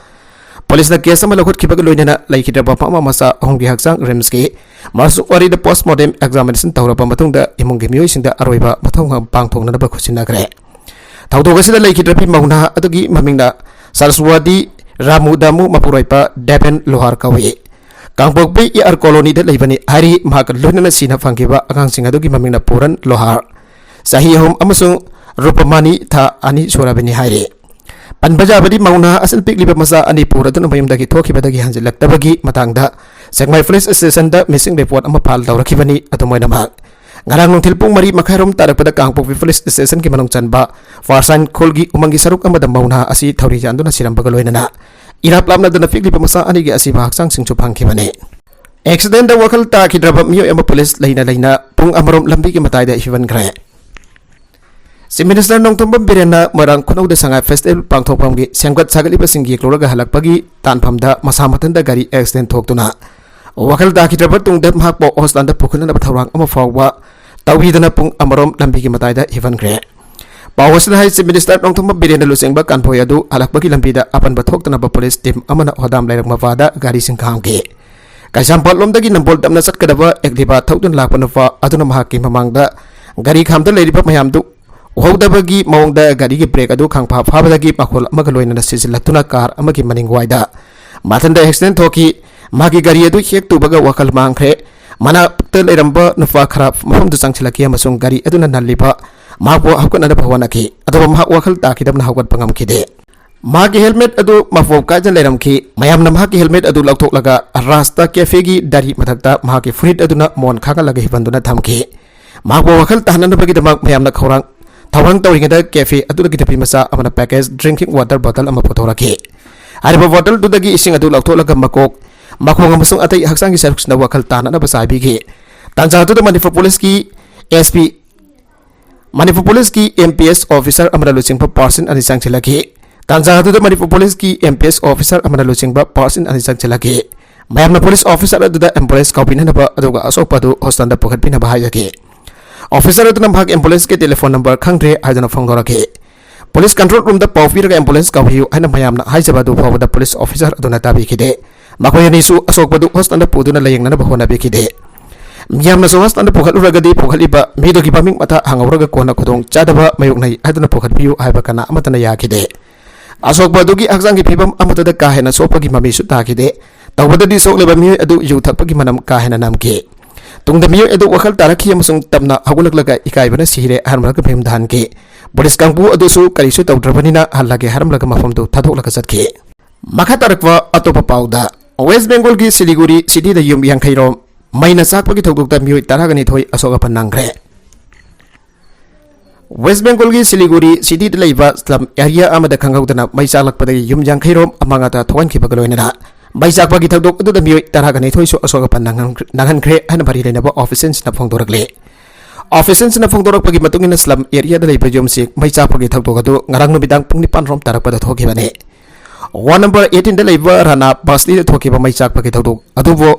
ꯄꯨꯂꯤꯁꯅ ꯀꯦꯁ ꯑꯃ ꯂꯧꯈꯠꯈꯤꯕꯒ ꯂꯣꯏꯅꯅ ꯂꯩꯈꯤꯗ꯭ꯔꯕ ꯃꯃꯥ ꯃꯆꯥ ꯑꯍꯨꯝꯒꯤ ꯍꯛꯆꯥꯡ ꯔꯤꯝꯁꯀꯤ ꯃꯥꯔꯆꯨꯋꯥꯔꯤꯗ ꯄꯣꯁꯃꯣꯔꯇꯦꯝ ꯑꯦꯛꯖꯥꯃꯤꯅꯦꯁꯟ ꯇꯧꯔꯕ ꯃꯇꯨꯡꯗ ꯏꯃꯨꯡꯒꯤ ꯃꯤꯑꯣꯏꯁꯤꯡꯗ ꯑꯔꯣꯏꯕ ꯃꯊꯧ ꯄꯥꯡꯊꯣꯛꯅꯅꯕ ꯈꯨꯠꯁꯤꯟꯅꯈ꯭ꯔꯦ꯫ ꯊꯧꯗꯣꯛ ꯑꯁꯤꯗ ꯂꯩꯈꯤꯗ꯭ꯔꯕꯤ ꯃꯧ ꯅꯍꯥ ꯑꯗꯨꯒꯤ ꯃꯃꯤꯡꯅ ꯁꯔꯁꯋꯥꯗꯤ ꯔꯥꯃꯨꯗꯥꯃꯨ, ꯃꯄꯨꯔꯣꯏꯕ ꯗꯦꯕꯦꯟ ꯂꯣꯍꯥꯔ ꯀꯧꯏ꯫ ꯀꯥꯡꯄꯣꯛꯄꯤ ꯏ ꯑꯥꯔ ꯀꯣꯂꯣꯅꯤꯗ ꯂꯩꯕꯅꯤ ꯍꯥꯏꯔꯤ꯫ ꯃꯍꯥꯛꯀ ꯂꯣꯏꯅꯅ ꯁꯤꯅ ꯐꯪꯈꯤꯕ ꯑꯉꯥꯡꯁꯤꯡ ꯑꯗꯨꯒꯤ ꯃꯃꯤꯡꯅ ꯄꯨꯔꯟ ꯂꯣꯍꯥꯔ, ꯆꯍꯤ ꯑꯍꯨꯝ, ꯑꯃꯁꯨꯡ ꯔꯨꯄꯃꯥꯅꯤ, ꯊꯥ ꯑꯅꯤ ꯁꯨꯔꯕꯅꯤ ꯍꯥꯏꯔꯤ꯫ ꯄꯟꯕ ꯌꯥꯕꯗꯤ ꯃꯧ ꯅꯍꯥ ꯑꯁꯤꯅ ꯄꯤꯛꯂꯤꯕ ꯃꯆꯥ ꯑꯅꯤ ꯄꯨꯔꯗꯨꯅ ꯃꯌꯨꯝꯗꯒꯤ ꯊꯣꯛꯈꯤꯕꯗꯒꯤ ꯍꯟꯖꯤꯜꯂꯛꯇꯕꯒꯤ ꯃꯇꯥꯡꯗ ꯁꯦꯛꯃꯥꯏ ꯄꯨꯂꯤꯁ ꯁ꯭ꯇꯦꯁꯟꯗ ꯃꯤꯁꯤꯡ ꯔꯤꯄꯣꯔꯠ ꯑꯃ ꯐꯥꯏꯜ ꯇꯧꯔꯛꯈꯤꯕꯅꯤ꯫ ꯑꯗꯨꯝ ꯑꯣꯏꯅꯃꯛ, ꯉꯔꯥꯡ ꯅꯨꯡꯊꯤꯜ ꯄꯨꯡ ꯃꯔꯤ ꯃꯈꯥꯏꯔꯣꯝ ꯇꯥꯔꯛꯄꯗ ꯀꯥꯡꯄꯣꯛꯄꯤ ꯄꯨꯂꯤꯁ ꯁ꯭ꯇꯦꯁꯟꯒꯤ ꯃꯅꯨꯡ ꯆꯟꯕ ꯐꯥꯔꯁꯥꯏꯟ ꯈꯨꯜꯒꯤ ꯎꯃꯪꯒꯤ ꯁꯔꯨꯛ ꯑꯃꯗ ꯃꯧ ꯅꯍꯥ ꯑꯁꯤ ꯊꯧꯔꯤ ꯌꯥꯟꯗꯨꯅ ꯁꯤꯔꯝꯕꯒ ꯂꯣꯏꯅꯅ ꯏꯔꯥꯞ ꯂꯥꯞꯅꯗꯅ ꯄꯤꯛꯂꯤꯕ ꯃꯆꯥ ꯑꯅꯤꯒꯤ ꯑꯁꯤꯕ ꯍꯛꯆꯥꯡꯁꯤꯡꯁꯨ ꯐꯪꯈꯤꯕꯅꯤ꯫ ꯑꯦꯛꯁꯤꯗꯦꯟꯗ ꯋꯥꯈꯜ ꯇꯥꯈꯤꯗ꯭ꯔꯕ ꯃꯤꯑꯣꯏ ꯑꯃ ꯄꯨꯂꯤꯁ ꯂꯩꯅ ꯂꯩꯅ ꯄꯨꯡ ꯑꯃꯔꯣꯝ ꯂꯝꯕꯤꯒꯤ ꯃꯇꯥꯏꯗ ꯍꯤꯍꯟꯈ꯭ꯔꯦ꯫ ꯆꯤꯐ ꯃꯤꯅꯤꯁꯇꯔ ꯅꯣꯡꯊꯣꯝꯕꯝ ꯕꯤꯔꯦꯟꯅ ꯃꯣꯏꯔꯥꯡ ꯈꯨꯅꯧꯗ ꯁꯉꯥꯏ ꯐꯦꯁꯇꯤꯚꯦꯜ ꯄꯥꯡꯊꯣꯛꯐꯝꯒꯤ ꯁꯦꯝꯒꯠ ꯁꯥꯒꯠꯂꯤꯕꯁꯤꯡ ꯌꯦꯛꯂꯨꯔꯒ ꯍꯜꯂꯛꯄꯒꯤ ꯇꯥꯟꯐꯝꯗ ꯃꯁꯥ ꯃꯊꯟꯇ ꯒꯥꯔꯤ ꯑꯦꯛꯁꯤꯗꯦꯟ ꯊꯣꯛꯇꯨꯅ ꯋꯥꯈꯜ ꯇꯥꯈꯤꯗ꯭ꯔꯕ ꯇꯨꯡꯗ ꯃꯍꯥꯛꯄꯨ ꯍꯣꯁꯄꯤꯇꯥꯜꯗ ꯄꯨꯈꯠꯅꯅꯕ ꯊꯧꯔꯥꯡ ꯑꯃ ꯐꯥꯎꯕ ꯇꯧꯕꯤꯗꯅ ꯄꯨꯡ ꯑꯃꯔꯣꯝ ꯂꯝꯕꯤꯒꯤ ꯃꯇꯥꯏꯗ ꯍꯤꯍꯟꯈ꯭ꯔꯦ꯫ ꯄꯥꯎ ꯑꯁꯤꯅ ꯍꯥꯏ, ꯆꯤꯐ ꯃꯤꯅꯤꯁꯇꯔ ꯅꯣꯡꯊꯣꯝꯕꯝ ꯕꯤꯔꯦꯟꯅ ꯂꯨꯆꯤꯡꯕ ꯀꯟꯚꯣꯏ ꯑꯗꯨ ꯍꯜꯂꯛꯄꯒꯤ ꯂꯝꯕꯤꯗ ꯑꯄꯟꯕ ꯊꯣꯛꯇꯅꯕ ꯄꯨꯂꯤꯁ ꯇꯤꯝ ꯑꯃꯅ ꯍꯣꯗꯥꯝ ꯂꯩꯔꯛ ꯃꯄꯥꯗ ꯒꯥꯔꯤꯁꯤꯡ ꯈꯥꯝꯈꯤ꯫ ꯀꯩꯁꯥꯝꯄꯥꯠꯂꯣꯝꯗꯒꯤ ꯅꯝꯕꯣꯜ ꯇꯝꯅ ꯆꯠꯀꯗꯕ ꯑꯦꯛꯇꯤꯚꯥ ꯊꯧꯗꯨꯅ ꯂꯥꯛꯄ ꯅꯨꯄꯥ ꯑꯗꯨꯅ ꯃꯍꯥꯛꯀꯤ ꯃꯃꯥꯡꯗ ꯒꯥꯔꯤ ꯈꯥꯝꯗ ꯂꯩꯔꯤꯕ ꯃꯌꯥꯝꯗꯨ ꯎꯍꯧꯗꯕꯒꯤ ꯃꯑꯣꯡꯗ ꯒꯥꯔꯤꯒꯤ ꯕ꯭ꯔꯦꯛ ꯑꯗꯨ ꯈꯪꯐꯥ ꯐꯥꯕꯗꯒꯤ ꯃꯈꯣꯜ ꯑꯃꯒ ꯂꯣꯏꯅꯅ ꯁꯤꯖꯤꯜꯂꯛꯇꯨꯅ ꯀꯥꯔ ꯑꯃꯒꯤ ꯃꯅꯤꯡ ꯋꯥꯏꯗ ꯃꯊꯟꯗ ꯑꯦꯛꯁꯤꯗꯦꯟ ꯊꯣꯛꯈꯤ꯫ ꯃꯍꯥꯛꯀꯤ ꯒꯥꯔꯤ ꯑꯗꯨ ꯍꯦꯛ ꯇꯨꯕꯒ ꯋꯥꯈꯜ ꯃꯥꯡꯈ꯭ꯔꯦ꯫ ꯃꯅꯥꯛꯇ ꯂꯩꯔꯝꯕ ꯅꯨꯄꯥ ꯈꯔ ꯃꯐꯝꯗꯨ ꯆꯪꯁꯤꯜꯂꯛꯈꯤ ꯑꯃꯁꯨꯡ ꯒꯥꯔꯤ ꯑꯗꯨꯅ ꯅꯜꯂꯤꯕ ꯃꯍꯥꯛꯄꯨ ꯍꯧꯒꯠꯅꯅꯕ ꯍꯣꯠꯅꯈꯤ꯫ ꯑꯗꯨꯕꯨ ꯃꯍꯥꯛ ꯋꯥꯈꯜ ꯇꯥꯈꯤꯗꯕꯅ ꯍꯧꯒꯠꯄ ꯉꯝꯈꯤꯗꯦ꯫ ꯃꯍꯥꯛꯀꯤ ꯍꯦꯜꯃꯦꯠ ꯑꯗꯨ ꯃꯐꯣꯞ ꯀꯥꯏꯗꯅ ꯂꯩꯔꯝꯈꯤ꯫ ꯃꯌꯥꯝꯅ ꯃꯍꯥꯛꯀꯤ ꯍꯦꯜꯃꯦꯠ ꯑꯗꯨ ꯂꯧꯊꯣꯛꯂꯒ ꯔꯥꯁꯇꯥ ꯀꯦꯐꯦꯒꯤ ꯗꯥꯔꯤ ꯃꯊꯛꯇ ꯃꯍꯥꯛꯀꯤ ꯐꯨꯔꯤꯠ ꯑꯗꯨꯅ ꯃꯣꯟ ꯈꯥꯒꯠꯂꯒ ꯍꯤꯕꯟꯗꯨꯅ ꯊꯝꯈꯤ꯫ ꯃꯍꯥꯛꯄꯨ ꯋꯥꯈꯜ ꯇꯥꯍꯟꯅꯕꯒꯤꯗꯃꯛ ꯃꯌꯥꯝꯅ ꯈꯧꯔꯥꯡ ꯊꯧꯔꯥꯡ ꯇꯧꯔꯤꯉꯩꯗ ꯀꯦꯐꯦ ꯑꯗꯨꯗꯒꯤ ꯅꯨꯄꯤ ꯃꯆꯥ ꯑꯃꯅ ꯄꯦꯀꯦꯖ ꯗ꯭ꯔꯤꯡꯀꯤꯡ ꯋꯥꯇꯔ ꯕꯣꯇꯜ ꯑꯃ ꯄꯨꯊꯣꯔꯛꯈꯤ꯫ ꯍꯥꯏꯔꯤꯕ ꯕꯣꯇꯜꯗꯨꯗꯒꯤ ꯏꯁꯤꯡ ꯑꯗꯨ ꯂꯧꯊꯣꯛꯂꯒ ꯃꯀꯣꯛ, ꯃꯈꯣꯡ ꯑꯃꯁꯨꯡ ꯑꯇꯩ ꯍꯛꯆꯥꯡꯒꯤ ꯁꯔꯨꯛꯁꯤꯡꯗ ꯋꯥꯈꯜ ꯇꯥꯅꯅꯕ ꯆꯥꯏꯕꯤꯈꯤ꯫ ꯇꯥꯟꯖꯥ ꯑꯗꯨꯗ ꯃꯅꯤꯄꯨꯔ ꯄꯨꯂꯤꯁꯀꯤ ꯑꯦꯁ ꯄꯤ ꯃꯅꯤꯄꯨꯔ ꯄꯨꯂꯤꯁꯀꯤ ꯑꯦꯝ ꯄꯤ ꯑꯦꯁ ꯑꯣꯐꯤꯁꯥꯔ ꯑꯃꯅ ꯂꯨꯆꯤꯡꯕ ꯄꯥꯔꯁꯟ ꯑꯅꯤ ꯆꯪꯁꯤꯜꯂꯛꯈꯤ꯫ ꯇꯥꯟꯖꯥ ꯑꯗꯨꯗ ꯃꯅꯤꯄꯨꯔ ꯄꯨꯂꯤꯁꯀꯤ ꯑꯦꯝ ꯄꯤ ꯑꯦꯁ ꯑꯣꯐꯤꯁꯥꯔ ꯑꯃꯅ ꯂꯨꯆꯤꯡꯕ ꯄꯥꯔꯁꯟ ꯑꯅꯤ ꯆꯪꯁꯤꯜꯂꯛꯈꯤ꯫ ꯃꯌꯥꯝꯅ ꯄꯨꯂꯤꯁ ꯑꯣꯐꯤꯁꯥꯔ ꯑꯗꯨꯗ ꯑꯦꯝꯕꯨꯂꯦꯟꯁ ꯀꯧꯕꯤꯅꯅꯕ ꯑꯗꯨꯒ ꯑꯁꯣꯛꯄ ꯑꯗꯨ ꯍꯣꯁꯄꯤꯇꯥꯜꯗ ꯄꯨꯈꯠꯄꯤꯅꯕ ꯍꯥꯏꯖꯈꯤ꯫ ꯑꯣꯐꯤꯁꯥꯔ ꯑꯗꯨꯅ ꯃꯍꯥꯛ ꯑꯦꯝꯕꯨꯂꯦꯟꯁꯀꯤ ꯇꯦꯂꯤꯐꯣꯟ ꯅꯝꯕꯔ ꯈꯪꯗ꯭ꯔꯦ ꯍꯥꯏꯗꯨꯅ ꯐꯣꯡꯗꯣꯔꯛꯈꯤ꯫ ꯄꯨꯂꯤꯁ ꯀꯟꯇ꯭ꯔꯣꯜ ꯔꯨꯝꯗ ꯄꯥꯎ ꯄꯤꯔꯒ ꯑꯦꯝꯕꯨꯂꯦꯟꯁ ꯀꯧꯕꯤꯌꯨ ꯍꯥꯏꯅ ꯃꯌꯥꯝꯅ ꯍꯥꯏꯖꯕ ꯑꯗꯨ ꯐꯥꯎꯕꯗ ꯄꯨꯂꯤꯁ ꯑꯣꯐꯤꯁꯥꯔ ꯑꯗꯨꯅ ꯇꯥꯕꯤꯈꯤꯗꯦ꯫ ꯃꯈꯣꯏ ꯑꯅꯤꯁꯨ ꯑꯁꯣꯛꯄꯗꯨ ꯍꯣꯁꯄꯤꯇꯥꯜꯗ ꯄꯨꯗꯨꯅ ꯂꯥꯌꯦꯡꯅꯅꯕ ꯍꯣꯠꯅꯕꯤꯈꯤꯗꯦ꯫ ꯃꯤꯌꯥꯝꯅꯁꯨ ꯍꯣꯁꯄꯤꯇꯥꯜꯗ ꯄꯨꯈꯠꯂꯨꯔꯒꯗꯤ ꯄꯨꯈꯠꯂꯤꯕ ꯃꯤꯗꯨꯒꯤ ꯃꯃꯤꯡ ꯃꯊꯥ ꯍꯪꯍꯧꯔꯒ ꯀꯣꯟꯅ ꯈꯨꯗꯣꯡ ꯆꯥꯗꯕ ꯃꯥꯌꯣꯛꯅꯩ ꯍꯥꯏꯗꯨꯅ ꯄꯨꯈꯠꯄꯤꯌꯨ ꯍꯥꯏꯕ ꯀꯅꯥ ꯑꯃꯠꯇꯅ ꯌꯥꯈꯤꯗꯦ꯫ ꯑꯁꯣꯛꯄ ꯑꯗꯨꯒꯤ ꯍꯛꯆꯥꯡꯒꯤ ꯐꯤꯕꯝ ꯑꯃꯠꯇꯗ ꯀꯥ ꯍꯦꯟꯅ ꯁꯣꯛꯄꯒꯤ ꯃꯃꯤꯁꯨ ꯇꯥꯈꯤꯗꯦ꯫ ꯇꯧꯕꯗꯗꯤ ꯁꯣꯛꯂꯤꯕ ꯃꯤꯑꯣꯏ ꯑꯗꯨ ꯌꯨ ꯊꯛꯄꯒꯤ ꯃꯅꯝ ꯀꯥ ꯍꯦꯟꯅ ꯅꯝꯈꯤ꯫ ꯇꯨꯡꯗ ꯃꯤꯑꯣꯏ ꯑꯗꯨ ꯋꯥꯈꯜ ꯇꯥꯔꯛꯈꯤ ꯑꯃꯁꯨꯡ ꯇꯞꯅ ꯍꯧꯒꯠꯂꯛꯂꯒ ꯏꯀꯥꯏꯕꯅ ꯁꯤꯔꯦ ꯍꯥꯏꯔꯝꯂꯒ ꯃꯌꯨꯝꯗ ꯍꯟꯈꯤ꯫ ꯄꯨꯂꯤꯁ ꯀꯥꯡꯕꯨ ꯑꯗꯨꯁꯨ ꯀꯔꯤꯁꯨ ꯇꯧꯗ꯭ꯔꯕꯅꯤꯅ ꯍꯜꯂꯒꯦ ꯍꯥꯏꯔꯝꯂꯒ ꯃꯐꯝꯗꯨ ꯊꯥꯗꯣꯛꯂꯒ ꯆꯠꯈꯤ꯫ ꯃꯈꯥ ꯇꯥꯔꯛꯄ ꯑꯇꯣꯞꯄ ꯄꯥꯎꯗ, ꯋꯦꯁ ꯕꯦꯡꯒꯣꯜꯒꯤ ꯁꯤꯂꯤꯒꯨꯔꯤ ꯁꯤꯇꯤꯗ ꯌꯨꯝ ꯌꯥꯡꯈꯩ ꯔꯣꯝ ꯃꯩꯅ ꯆꯥꯛꯄꯒꯤ ꯊꯧꯗꯣꯛꯇ ꯃꯤꯑꯣꯏ ꯇꯔꯥꯒ ꯅꯤꯊꯣꯏ ꯑꯁꯣꯛ ꯑꯄꯟ ꯅꯪꯈ꯭ꯔꯦ꯫ ꯋꯦꯁ ꯕꯦꯡꯒꯣꯜꯒꯤ ꯁꯤꯂꯤꯒꯨꯔꯤ ꯁꯤꯇꯤꯗ ꯂꯩꯕ ꯁ꯭ꯂꯝ ꯑꯦꯔꯤꯌꯥ ꯑꯃꯗ ꯈꯪꯍꯧꯗꯅ ꯃꯩ ꯆꯥꯛꯂꯛꯄꯗꯒꯤ ꯌꯨꯝ ꯌꯥꯡꯈꯩ ꯔꯣꯝ ꯑꯃꯥꯡ ꯑꯇꯥ ꯊꯣꯛꯍꯟꯈꯤꯕꯒ ꯂꯣꯏꯅꯅ ꯃꯩ ꯆꯥꯛꯄꯒꯤ ꯊꯧꯗꯣꯛ ꯑꯗꯨꯗ ꯃꯤꯑꯣꯏ ꯇꯔꯥꯒ ꯅꯤꯊꯣꯏꯁꯨ ꯑꯁꯣꯛ ꯑꯄꯟ ꯅꯪꯍꯟ-, ꯅꯪꯍꯟꯈ꯭ꯔꯦ ꯍꯥꯏꯅ ꯃꯔꯤ ꯂꯩꯅꯕ ꯑꯣꯐꯤꯁꯤꯌꯦꯜꯁꯤꯡꯅ ꯐꯣꯡꯗꯣꯔꯛꯂꯤ꯫ ꯑꯣꯐꯤꯁꯤꯌꯦꯜꯁꯤꯡꯅ ꯐꯣꯡꯗꯣꯔꯛꯄꯒꯤ ꯃꯇꯨꯡ ꯏꯟꯅ ꯁ꯭ꯂꯝ ꯑꯦꯔꯤꯌꯥꯗ ꯂꯩꯕ ꯌꯨꯝꯁꯤꯡ ꯃꯩ ꯆꯥꯛꯄꯒꯤ ꯊꯧꯗꯣꯛ ꯑꯗꯨ ꯉꯔꯥꯡ ꯅꯨꯃꯤꯗꯥꯡ ꯄꯨꯡ ꯅꯤꯄꯥꯟ ꯔꯣꯝ ꯇꯥꯔꯛꯄꯗ ꯊꯣꯛꯈꯤꯕꯅꯤ꯫ ꯋꯥꯔꯗ ꯅꯝꯕꯔ ꯑꯩꯠꯇꯤꯟꯗ ꯂꯩꯕ ꯔꯥꯅꯥ ꯕꯁꯂꯤꯗ ꯊꯣꯛꯈꯤꯕ ꯃꯩ ꯆꯥꯛꯄꯒꯤ ꯊꯧꯗꯣꯛ ꯑꯗꯨꯕꯨ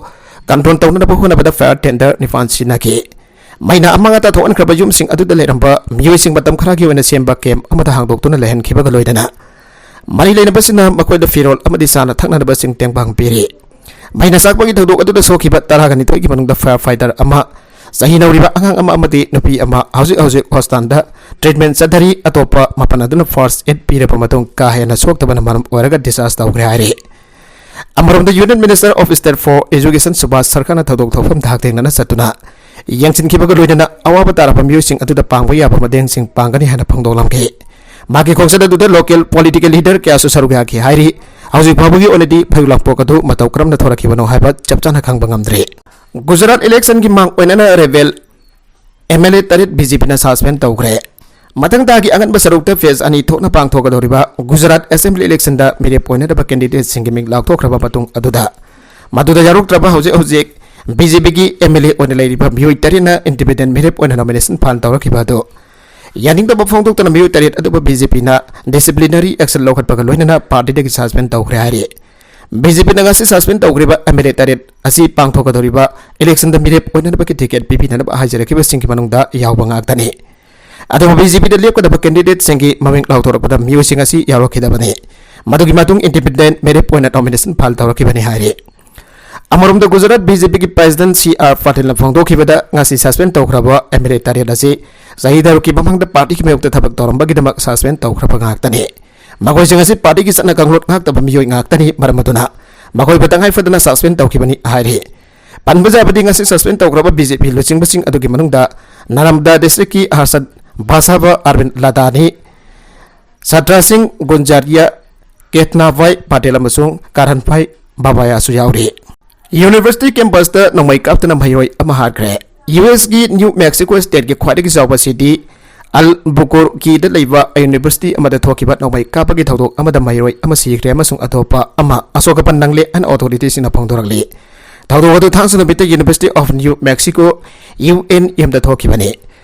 ꯀꯟꯇ꯭ꯔꯣꯜ ꯇꯧꯅꯅꯕ ꯍꯣꯠꯅꯕꯗ ꯐꯥꯌꯔ ꯇꯦꯟꯗꯔ ꯅꯤꯄꯥꯟ ꯁꯤꯖꯤꯟꯅꯈꯤ꯫ ꯃꯩꯅ ꯑꯃꯥꯡ ꯑꯇꯥ ꯊꯣꯛꯍꯟꯈ꯭ꯔꯕ ꯌꯨꯝꯁꯤꯡ ꯑꯗꯨꯗ ꯂꯩꯔꯝꯕ ꯃꯤꯑꯣꯏꯁꯤꯡ ꯃꯇꯝ ꯈꯔꯒꯤ ꯑꯣꯏꯅ ꯁꯦꯝꯕ ꯀꯦꯝꯞ ꯑꯃꯗ ꯍꯥꯡꯗꯣꯛꯇꯨꯅ ꯂꯩꯍꯟꯈꯤꯕꯒ ꯂꯣꯏꯅꯅ ꯃꯔꯤ ꯂꯩꯅꯕꯁꯤꯡꯅ ꯃꯈꯣꯏꯗ ꯐꯤꯔꯣꯜ ꯑꯃꯗꯤ ꯆꯥꯅ ꯊꯛꯅꯅꯕꯁꯤꯡ ꯇꯦꯡꯕꯥꯡ ꯄꯤꯔꯤ꯫ ꯃꯩꯅ ꯆꯥꯛꯄꯒꯤ ꯊꯧꯗꯣꯛ ꯑꯗꯨꯗ ꯁꯣꯛꯈꯤꯕ ꯇꯔꯥꯒ ꯅꯤꯊꯣꯏꯒꯤ ꯃꯅꯨꯡꯗ ꯐꯥꯌꯔ ꯐꯥꯏꯇꯔ ꯑꯃ, ꯆꯍꯤ ꯅꯧꯔꯤꯕ ꯑꯉꯥꯡ ꯑꯃ ꯑꯃꯗꯤ ꯅꯨꯄꯤ ꯑꯃ ꯍꯧꯖꯤꯛ ꯍꯧꯖꯤꯛ ꯍꯣꯁꯄꯤꯇꯥꯜꯗ ꯇ꯭ꯔꯤꯠꯃꯦꯟ ꯆꯠꯊꯔꯤ꯫ ꯑꯇꯣꯞꯄ ꯃꯥꯄꯟ ꯑꯗꯨꯅ ꯐꯥꯔꯁ ꯑꯦꯗ ꯄꯤꯔꯕ ꯃꯇꯨꯡ ꯀꯥ ꯍꯦꯟꯅ ꯁꯣꯛꯇꯕꯅ ꯃꯔꯝ ꯑꯣꯏꯔꯒ ꯗꯤꯁꯆꯥꯔꯖ ꯇꯧꯈ꯭ꯔꯦ ꯍꯥꯏꯔꯤ꯫ ꯑꯃꯔꯣꯝꯗ Union Minister of State for Education Subhash ꯁꯔꯀꯥꯔꯅ ꯊꯧꯗꯣꯛ ꯊꯣꯛꯐꯝꯗ ꯍꯛꯊꯦꯡꯅꯅ ꯆꯠꯇꯨꯅ ꯌꯦꯡꯁꯤꯟꯈꯤꯕꯒ ꯂꯣꯏꯅꯅ ꯑꯋꯥꯕ ꯇꯥꯔꯕ ꯃꯤꯑꯣꯏꯁꯤꯡ ꯑꯗꯨꯗ ꯄꯥꯡꯕ ꯌꯥꯕ ꯃꯇꯦꯡꯁꯤꯡ ꯄꯥꯡꯒꯅꯤ ꯍꯥꯏꯅ ꯐꯣꯡꯗꯣꯛꯂꯝꯈꯤ꯫ ꯃꯍꯥꯛꯀꯤ ꯈꯣꯡꯆꯠ ꯑꯗꯨꯗ ꯂꯣꯀꯦꯜ ꯄꯣꯂꯤꯇꯤꯀꯦꯜ ꯂꯤꯗꯔ ꯀꯌꯥꯁꯨ ꯁꯔꯨꯛ ꯌꯥꯈꯤ ꯍꯥꯏꯔꯤ꯫ ꯍꯧꯖꯤꯛ ꯐꯥꯎꯕꯒꯤ ꯑꯣꯏꯅꯗꯤ ꯐꯩ ꯂꯥꯡꯄꯣꯛ ꯑꯗꯨ ꯃꯇꯧ ꯀꯔꯝꯅ ꯊꯣꯔꯛꯈꯤꯕꯅꯣ ꯍꯥꯏꯕ ꯆꯞ ꯆꯥꯅ ꯈꯪꯕ ꯉꯝꯗ꯭ꯔꯤ꯫ ꯒꯨꯖꯔꯥꯠ ꯏꯂꯦꯛꯁꯟꯒꯤ ꯃꯥꯡ ꯑꯣꯏꯅꯅ ꯔꯦꯕꯦꯜ ꯑꯦꯝ ꯑꯦꯜ ꯑꯦ ꯇꯔꯦꯠ ꯕꯤ ꯖꯦ ꯄꯤꯅ ꯁꯁꯄꯦꯟ ꯇꯧꯈ꯭ꯔꯦ꯫ ꯃꯊꯪ ꯊꯥꯒꯤ ꯑꯉꯟꯕ ꯁꯔꯨꯛꯇ ꯐꯦꯖ ꯑꯅꯤ ꯊꯣꯛꯅ ꯄꯥꯡꯊꯣꯛꯀꯗꯧꯔꯤꯕ ꯒꯨꯖꯔꯥꯠ ꯑꯦꯁꯦꯝꯕ꯭ꯂꯤ ꯏꯂꯦꯛꯁꯟꯗ ꯃꯤꯔꯦꯞ ꯑꯣꯏꯅꯗꯕ ꯀꯦꯟꯗꯤꯗꯦꯠꯁꯤꯡꯒꯤ ꯃꯤꯡ ꯂꯥꯎꯊꯣꯛꯈ꯭ꯔꯕ ꯃꯇꯨꯡ ꯑꯗꯨꯗ ꯃꯗꯨꯗ ꯌꯥꯎꯔꯛꯇ꯭ꯔꯕ ꯍꯧꯖꯤꯛ ꯍꯧꯖꯤꯛ ꯕꯤ ꯖꯦ ꯄꯤꯒꯤ ꯑꯦꯝ ꯑꯦꯜ ꯑꯦ ꯑꯣꯏꯅ ꯂꯩꯔꯤꯕ ꯃꯤꯑꯣꯏ ꯇꯔꯦꯠꯅ ꯏꯟꯗꯤꯄꯦꯟꯗꯦꯟ ꯃꯤꯔꯦꯞ ꯑꯣꯏꯅ ꯅꯣꯃꯤꯅꯦꯁꯟ ꯐꯥꯏꯜ ꯇꯧꯔꯛꯈꯤꯕ ꯑꯗꯨ ꯌꯥꯅꯤꯡꯗꯕ ꯐꯣꯡꯗꯣꯛꯇꯨꯅ ꯃꯤꯑꯣꯏ ꯇꯔꯦꯠ ꯑꯗꯨꯕꯨ ꯕꯤ ꯖꯦ ꯄꯤꯅ ꯗꯤꯁꯤꯄ꯭ꯂꯤꯅꯔꯤ ꯑꯦꯛꯁꯟ ꯂꯧꯈꯠꯄꯒ ꯂꯣꯏꯅꯅ ꯄꯥꯔꯇꯤꯗꯒꯤ ꯁꯁꯄꯦꯟ ꯇꯧꯈ꯭ꯔꯦ ꯍꯥꯏꯔꯤ꯫ ꯕꯤ ꯖꯦ ꯄꯤꯅ ꯉꯁꯤ ꯁꯁꯄꯦꯟ ꯇꯧꯈ꯭ꯔꯤꯕ ꯑꯦꯝ ꯑꯦꯜ ꯑꯦ ꯇꯔꯦꯠ ꯑꯁꯤ ꯄꯥꯡꯊꯣꯛꯀꯗꯧꯔꯤꯕ ꯏꯂꯦꯛꯁꯟꯗ ꯃꯤꯔꯦꯞ ꯑꯣꯏꯅꯅꯕꯒꯤ ꯇꯤꯀꯦꯠ ꯄꯤꯕꯤꯅꯅꯕ ꯍꯥꯏꯖꯔꯛꯈꯤꯕꯁꯤꯡꯒꯤ ꯃꯅꯨꯡꯗ ꯌꯥꯎꯕ ꯉꯥꯛꯇꯅꯤ꯫ ꯑꯗꯨꯕꯨ ꯕꯤ ꯖꯦ ꯄꯤꯗ ꯂꯦꯞꯀꯗꯕ ꯀꯦꯟꯗꯤꯗꯦꯠꯁꯤꯡꯒꯤ ꯃꯃꯤꯡ ꯂꯥꯎꯊꯣꯔꯛꯄꯗ ꯃꯤꯑꯣꯏꯁꯤꯡ ꯑꯁꯤ ꯌꯥꯎꯔꯛꯈꯤꯗꯕꯅꯤ꯫ ꯃꯗꯨꯒꯤ ꯃꯇꯨꯡ ꯏꯟꯗꯤꯄꯦꯟꯗꯦꯟ ꯃꯤꯔꯦꯞ ꯑꯣꯏꯅ ꯅꯣꯃꯤꯅꯦꯁꯟ ꯐꯥꯏꯜ ꯇꯧꯔꯛꯈꯤꯕꯅꯤ ꯍꯥꯏꯔꯤ꯫ ꯑꯃꯔꯣꯝꯗ ꯒꯨꯖꯔꯥꯠ ꯕꯤ ꯖꯦ ꯄꯤꯒꯤ ꯄ꯭ꯔꯦꯁꯤꯗꯦꯟꯠ ꯁꯤ ꯑꯥꯔ ꯄꯥꯇꯤꯜꯅ ꯐꯣꯡꯗꯣꯛꯈꯤꯕꯗ ꯉꯁꯤ ꯁꯁꯄꯦꯟ ꯇꯧꯈ꯭ꯔꯕ ꯑꯦꯝ ꯑꯦꯜ ꯑꯦ ꯇꯔꯦꯠ ꯑꯁꯤ ꯆꯍꯤ ꯇꯔꯨꯛꯀꯤ ꯃꯃꯥꯡꯗ ꯄꯥꯔꯇꯤꯒꯤ ꯃꯥꯌꯣꯛꯇ ꯊꯕꯛ ꯇꯧꯔꯝꯕꯒꯤꯗꯃꯛ ꯁꯁꯄꯦꯟ ꯇꯧꯈ꯭ꯔꯕ ꯉꯥꯛꯇꯅꯤ꯫ ꯃꯈꯣꯏꯁꯤꯡ ꯑꯁꯤ ꯄꯥꯔꯇꯤꯒꯤ ꯆꯠꯅ ꯀꯥꯡꯂꯣꯟ ꯉꯥꯛꯇꯕ ꯃꯤꯑꯣꯏ ꯉꯥꯛꯇꯅꯤ꯫ ꯃꯔꯝ ꯑꯗꯨꯅ ꯃꯈꯣꯏꯕꯨ ꯇꯉꯥꯏ ꯐꯗꯅ ꯁꯁꯄꯦꯟ ꯇꯧꯈꯤꯕꯅꯤ ꯍꯥꯏꯔꯤ꯫ ꯄꯟꯕ ꯌꯥꯕꯗꯤ ꯉꯁꯤ ꯁꯁꯄꯦꯟ ꯇꯧꯈ꯭ꯔꯕ ꯕꯤ ꯖꯦ ꯄꯤ ꯂꯨꯆꯤꯡꯕꯁꯤꯡ ꯑꯗꯨꯒꯤ ꯃꯅꯨꯡꯗ ꯅꯔꯃꯗꯥ ꯗꯤꯁꯇ꯭ꯔꯤꯛꯀꯤ ꯍꯔꯁꯠ ꯕꯥꯁꯥꯕ ꯑꯔꯕꯤꯟ ꯂꯥꯗꯥꯅꯤ, ꯁꯇ꯭ꯔꯥꯁꯤꯡ ꯒꯨꯟꯖꯥꯔꯤꯌꯥ, ꯀꯦꯊꯅꯥꯚꯥꯏ ꯄꯥꯇꯦꯜ ꯑꯃꯁꯨꯡ ꯀꯥꯔꯟꯚꯥꯏ ꯕꯥꯕꯥꯌꯥꯁꯨ ꯌꯥꯎꯔꯤ꯫ ꯌꯨꯅꯤꯚꯔꯁꯤꯇꯤ ꯀꯦꯝꯄꯁꯇ ꯅꯣꯡꯃꯩ ꯀꯥꯞꯇꯨꯅ ꯃꯍꯩꯔꯣꯏ ꯑꯃ ꯍꯥꯠꯈ꯭ꯔꯦ꯫ ꯌꯨ ꯑꯦꯁꯀꯤ ꯅ꯭ꯌꯨ ꯃꯦꯛꯁꯤꯀꯣ ꯁ꯭ꯇꯦꯠꯀꯤ ꯈ꯭ꯋꯥꯏꯗꯒꯤ ꯆꯥꯎꯕ ꯁꯤꯇꯤ ꯑꯜꯕꯨꯀꯨꯔꯀꯤꯗ ꯂꯩꯕ ꯌꯨꯅꯤꯚꯔꯁꯤꯇꯤ ꯑꯃꯗ ꯊꯣꯛꯈꯤꯕ ꯅꯣꯡꯃꯩ ꯀꯥꯞꯄꯒꯤ ꯊꯧꯗꯣꯛ ꯑꯃꯗ ꯃꯍꯩꯔꯣꯏ ꯑꯃ ꯁꯤꯈ꯭ꯔꯦ ꯑꯃꯁꯨꯡ ꯑꯇꯣꯞꯄ ꯑꯃ ꯑꯁꯣꯛ ꯑꯄꯟ ꯅꯪꯂꯦ ꯍꯥꯏꯅ ꯑꯣꯊꯣꯔꯤꯇꯤꯁꯤꯡꯅ ꯐꯣꯡꯗꯣꯔꯛꯂꯤ꯫ ꯊꯧꯗꯣꯛ ꯑꯗꯨ ꯊꯥꯡꯖ ꯅꯨꯃꯤꯠꯇ university of New Mexico, U N ꯑꯦꯝꯗ ꯊꯣꯛꯈꯤꯕꯅꯤ꯫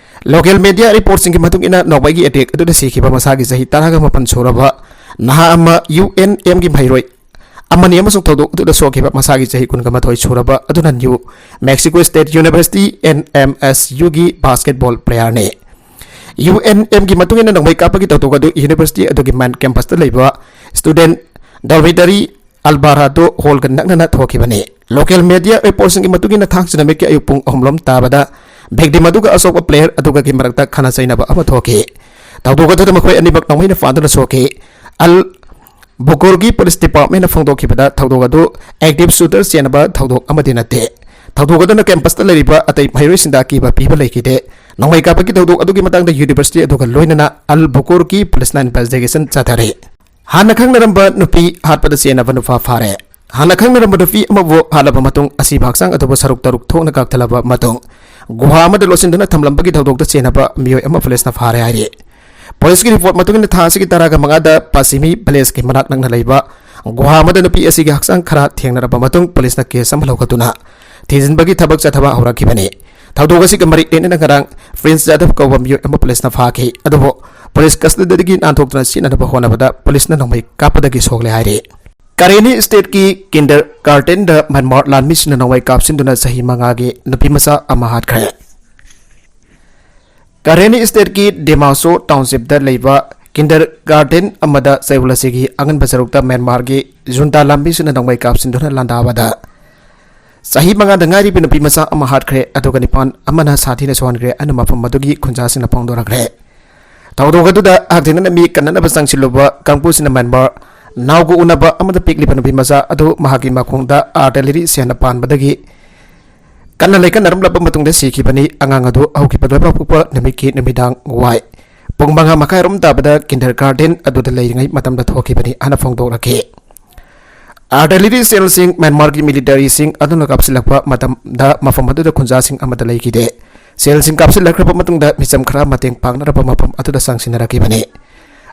ꯂꯣꯀꯦꯜ ꯃꯦꯗꯤꯌꯥ ꯔꯤꯄꯣꯔꯠꯁꯤꯡꯒꯤ ꯃꯇꯨꯡ ꯏꯟꯅ, ꯅꯣꯡꯃꯩꯒꯤ ꯑꯦꯇꯦꯛ ꯑꯗꯨꯗ ꯁꯤꯈꯤꯕ ꯃꯁꯥꯒꯤ ꯆꯍꯤ ꯇꯔꯥꯒ ꯃꯥꯄꯟ ꯁꯨꯔꯕ ꯅꯍꯥ ꯑꯃ ꯌꯨ ꯑꯦꯟ ꯑꯦꯝꯒꯤ ꯃꯍꯩꯔꯣꯏ ꯑꯃꯅꯤ ꯑꯃꯁꯨꯡ ꯊꯧꯗꯣꯛ ꯑꯗꯨꯗ ꯁꯣꯛꯈꯤꯕ ꯃꯁꯥꯒꯤ ꯆꯍꯤ ꯀꯨꯟꯒ ꯃꯥꯊꯣꯏ ꯁꯨꯔꯕ ꯑꯗꯨꯅ new Mexico state university, N M S ꯌꯨꯒꯤ ꯕꯥꯁꯀꯦꯠꯕꯣꯜ ꯄ꯭ꯂꯦꯌꯔꯅꯤ꯫ ꯌꯨ ꯑꯦꯟ ꯑꯦꯝꯒꯤ ꯃꯇꯨꯡ ꯏꯟꯅ, ꯅꯣꯡꯃꯩ ꯀꯥꯞꯄꯒꯤ ꯊꯧꯗꯣꯛ ꯑꯗꯨ ꯌꯨꯅꯤꯚꯔꯁꯤꯇꯤ ꯑꯗꯨꯒꯤ ꯃꯦꯟ ꯀꯦꯝꯄꯁꯇ ꯂꯩꯕ ꯁ꯭ꯇꯨꯗꯦꯟꯠ ꯗꯣꯔꯃꯤꯇꯔꯤ ꯑꯜꯕꯥꯔꯥꯗꯣ ꯍꯣꯜꯒ ꯅꯛꯅꯅ ꯊꯣꯛꯈꯤꯕꯅꯤ꯫ ꯂꯣꯀꯦꯜ ꯃꯦꯗꯤꯌꯥ ꯔꯤꯄꯣꯔꯠꯁꯤꯡꯒꯤ ꯃꯇꯨꯡ ꯏꯟꯅ, ꯊꯥꯡꯖ ꯅꯨꯃꯤꯠꯀꯤ ꯑꯌꯨꯛ ꯄꯨꯡ ꯑꯍꯨꯝ ꯂꯣꯝ ꯇꯥꯕꯗ ꯚꯤꯛꯇꯤꯝ ꯑꯗꯨꯒ ꯑꯁꯣꯛꯄ ꯄ꯭ꯂꯦꯌꯔ ꯑꯗꯨꯒꯒꯤ ꯃꯔꯛꯇ ꯈꯠꯅ ꯆꯩꯅꯕ ꯑꯃ ꯊꯣꯛꯈꯤ꯫ ꯊꯧꯗꯣꯛ ꯑꯗꯨꯗ ꯃꯈꯣꯏ ꯑꯅꯤꯃꯛ ꯅꯣꯡꯃꯩꯅ ꯐꯥꯗꯨꯅ ꯁꯣꯛꯈꯤ꯫ ꯑꯜ ꯕꯨꯀꯨꯔꯒꯤ ꯄꯨꯂꯤꯁ ꯗꯤꯄꯥꯔꯠꯃꯦꯟꯅ ꯐꯣꯡꯗꯣꯛꯈꯤꯕꯗ, ꯊꯧꯗꯣꯛ ꯑꯗꯨ ꯑꯦꯛꯇꯤꯚ ꯁꯨꯇꯔ ꯆꯦꯟꯅꯕ ꯊꯧꯗꯣꯛ ꯑꯃꯗꯤ ꯅꯠꯇꯦ꯫ ꯊꯧꯗꯣꯛ ꯑꯗꯨꯅ ꯀꯦꯝꯄꯁꯇ ꯂꯩꯔꯤꯕ ꯑꯇꯩ ꯃꯍꯩꯔꯣꯏꯁꯤꯡꯗ ꯑꯀꯤꯕ ꯄꯤꯕ ꯂꯩꯈꯤꯗꯦ꯫ ꯅꯣꯡꯃꯩ ꯀꯥꯞꯄꯒꯤ ꯊꯧꯗꯣꯛ ꯑꯗꯨꯒꯤ ꯃꯇꯥꯡꯗ ꯌꯨꯅꯤꯚꯔꯁꯤꯇꯤ ꯑꯗꯨꯒ ꯂꯣꯏꯅꯅ ꯑꯜ ꯕꯨꯀꯨꯔꯒꯤ ꯄꯨꯂꯤꯁꯅ ꯏꯟꯚꯦꯁꯇꯤꯒꯦꯁꯟ ꯆꯠꯊꯔꯤ꯫ ꯍꯥꯟꯅ ꯈꯪꯅꯔꯝꯕ ꯅꯨꯄꯤ ꯍꯥꯠꯄꯗ ꯆꯦꯟꯅꯕ ꯅꯨꯄꯥ ꯐꯥꯔꯦ꯫ ꯍꯥꯟꯅ ꯈꯪꯅꯔꯝꯕ ꯅꯨꯄꯤ ꯑꯃꯕꯨ ꯍꯥꯠꯂꯕ ꯃꯇꯨꯡ, ꯑꯁꯤꯕ ꯍꯛꯆꯥꯡ ꯑꯗꯨꯕꯨ ꯁꯔꯨꯛ ꯇꯔꯨꯛ ꯊꯣꯛꯅ ꯀꯛꯊꯠꯂꯕ ꯃꯇꯨꯡ, ꯒꯨꯍꯥ ꯑꯃꯗ ꯂꯣꯠꯁꯤꯟꯗꯨꯅ ꯊꯝꯂꯝꯕꯒꯤ ꯊꯧꯗꯣꯛꯇ ꯆꯦꯟꯅꯕ ꯃꯤꯑꯣꯏ ꯑꯃ ꯄꯨꯂꯤꯁꯅ ꯐꯥꯔꯦ ꯍꯥꯏꯔꯤ꯫ ꯄꯨꯂꯤꯁꯀꯤ ꯔꯤꯄꯣꯔꯠ ꯃꯇꯨꯡ ꯏꯟꯅ, ꯊꯥ ꯑꯁꯤꯒꯤ ꯇꯔꯥꯒ ꯃꯉꯥꯗ ꯄꯥꯁꯤꯃꯤ ꯚꯤꯂꯦꯖꯀꯤ ꯃꯅꯥꯛ ꯅꯛꯅ ꯂꯩꯕ ꯒꯨꯍꯥ ꯑꯃꯗ ꯅꯨꯄꯤ ꯑꯁꯤꯒꯤ ꯍꯛꯆꯥꯡ ꯈꯔ ꯊꯦꯡꯅꯔꯕ ꯃꯇꯨꯡ, ꯄꯨꯂꯤꯁꯅ ꯀꯦꯁ ꯑꯃ ꯂꯧꯈꯠꯇꯨꯅ ꯊꯤꯖꯤꯟꯕꯒꯤ ꯊꯕꯛ ꯆꯠꯊꯕ ꯍꯧꯔꯛꯈꯤꯕꯅꯤ꯫ ꯊꯧꯗꯣꯛ ꯑꯁꯤꯒ ꯃꯔꯤ ꯂꯩꯅꯅ ꯉꯔꯥꯡ ꯄ꯭ꯔꯤꯟꯁ ꯌꯥꯗꯕ ꯀꯧꯕ ꯃꯤꯑꯣꯏ ꯑꯃ ꯄꯨꯂꯤꯁꯅ ꯐꯥꯈꯤ, ꯑꯗꯨꯕꯨ ꯄꯨꯂꯤꯁ ꯀꯁꯇꯗꯤꯗꯒꯤ ꯅꯥꯟꯊꯣꯛꯇꯨꯅ ꯆꯦꯟꯅꯅꯕ ꯍꯣꯠꯅꯕꯗ ꯄꯨꯂꯤꯁꯅ ꯅꯣꯡꯃꯩ ꯀꯥꯞꯄꯗꯒꯤ ꯁꯣꯛꯂꯦ ꯍꯥꯏꯔꯤ꯫ ꯀꯔꯦꯅꯤ ꯁ꯭ꯇꯦꯠꯀꯤ ꯀꯤꯟꯗꯔ ꯒꯥꯔꯗꯦꯟꯗ ꯃ꯭ꯌꯥꯟꯃꯥꯔ ꯂꯥꯟꯃꯤꯁꯤꯡꯅ ꯅꯣꯡꯃꯩ ꯀꯥꯞꯁꯤꯟꯗꯨꯅ ꯆꯍꯤ ꯃꯉꯥꯒꯤ ꯅꯨꯄꯤ ꯃꯆꯥ ꯑꯃ ꯍꯥꯠꯈ꯭ꯔꯦ꯫ ꯀꯔꯦꯅꯤ ꯁ꯭ꯇꯦꯠꯀꯤ ꯗꯦꯃꯥꯁꯣ ꯇꯥꯎꯟꯁꯤꯞꯇ ꯂꯩꯕ ꯀꯤꯟꯗꯔ ꯒꯥꯔꯗꯦꯟ ꯑꯃꯗ ꯆꯌꯣꯜ ꯑꯁꯤꯒꯤ ꯑꯉꯟꯕ ꯁꯔꯨꯛꯇ ꯃ꯭ꯌꯥꯟꯃꯥꯔꯒꯤ ꯖꯨꯟꯇꯥ ꯂꯥꯟꯃꯤꯁꯤꯡꯅ ꯅꯣꯡꯃꯩ ꯀꯥꯞꯁꯤꯟꯗꯨꯅ ꯂꯥꯟꯗꯥꯕꯗ ꯆꯍꯤ ꯃꯉꯥꯗ ꯉꯥꯏꯔꯤꯕ ꯅꯨꯄꯤ ꯃꯆꯥ ꯑꯃ ꯍꯥꯠꯈ꯭ꯔꯦ, ꯑꯗꯨꯒ ꯅꯤꯄꯥꯟ ꯑꯃꯅ ꯁꯥꯊꯤꯅ ꯁꯣꯛꯍꯟꯈ꯭ꯔꯦ ꯍꯥꯏꯅ ꯃꯐꯝ ꯑꯗꯨꯒꯤ ꯈꯨꯟꯖꯥꯁꯤꯡꯅ ꯐꯣꯡꯗꯣꯔꯛꯈ꯭ꯔꯦ꯫ ꯊꯧꯗꯣꯛ ꯑꯗꯨꯗ ꯍꯛꯊꯦꯡꯅꯅ ꯃꯤ ꯀꯟꯅꯅꯕ ꯆꯪꯁꯤꯜꯂꯨꯕ ꯀꯥꯡꯕꯨꯁꯤꯅ ꯃ꯭ꯌꯥꯟꯃꯥꯔ ꯅꯥꯎꯒ ꯎꯅꯕ ꯑꯃꯗ ꯄꯤꯛꯂꯤꯕ ꯅꯨꯄꯤ ꯃꯆꯥ ꯑꯗꯨ ꯃꯍꯥꯛꯀꯤ ꯃꯈꯣꯡꯗ ꯑꯥꯔꯇꯤꯂꯔꯤ ꯁꯦꯜꯅ ꯄꯥꯟꯕꯗꯒꯤ ꯀꯟꯅ ꯂꯩꯀꯟꯅꯔꯝꯂꯕ ꯃꯇꯨꯡꯗ ꯁꯤꯈꯤꯕꯅꯤ꯫ ꯑꯉꯥꯡ ꯑꯗꯨ ꯍꯧꯈꯤꯕ ꯂꯩꯕꯥꯛꯄꯣꯛꯄ ꯅꯨꯃꯤꯠꯀꯤ ꯅꯨꯃꯤꯗꯥꯡ ꯋꯥꯏ ꯄꯨꯡ ꯃꯉꯥ ꯃꯈꯥꯏ ꯔꯣꯝ ꯇꯥꯕꯗ ꯀꯤꯟꯗꯔ ꯒꯥꯔꯗꯦꯟ ꯑꯗꯨꯗ ꯂꯩꯔꯤꯉꯩ ꯃꯇꯝꯗ ꯊꯣꯛꯈꯤꯕꯅꯤ ꯍꯥꯏꯅ ꯐꯣꯡꯗꯣꯛꯂꯛꯈꯤ꯫ ꯑꯥꯔꯇꯤꯂꯔꯤ ꯁꯦꯜꯁꯤꯡ ꯃ꯭ꯌꯥꯟꯃꯥꯔꯒꯤ ꯃꯤꯂꯤꯇꯔꯤꯁꯤꯡ ꯑꯗꯨꯅ ꯀꯥꯞꯁꯤꯜꯂꯛꯄ ꯃꯇꯝꯗ ꯃꯐꯝ ꯑꯗꯨꯗ ꯈꯨꯟꯖꯥꯁꯤꯡ ꯑꯃꯠꯇ ꯂꯩꯈꯤꯗꯦ꯫ ꯁꯦꯜꯁꯤꯡ ꯀꯥꯞꯁꯤꯜꯂꯛꯈ꯭ꯔꯕ ꯃꯇꯨꯡꯗ ꯃꯤꯆꯝ ꯈꯔ ꯃꯇꯦꯡ ꯄꯥꯡꯅꯅꯕ ꯃꯐꯝ ꯑꯗꯨꯗ ꯆꯪꯁꯤꯟꯅꯔꯛꯈꯤꯕꯅꯤ꯫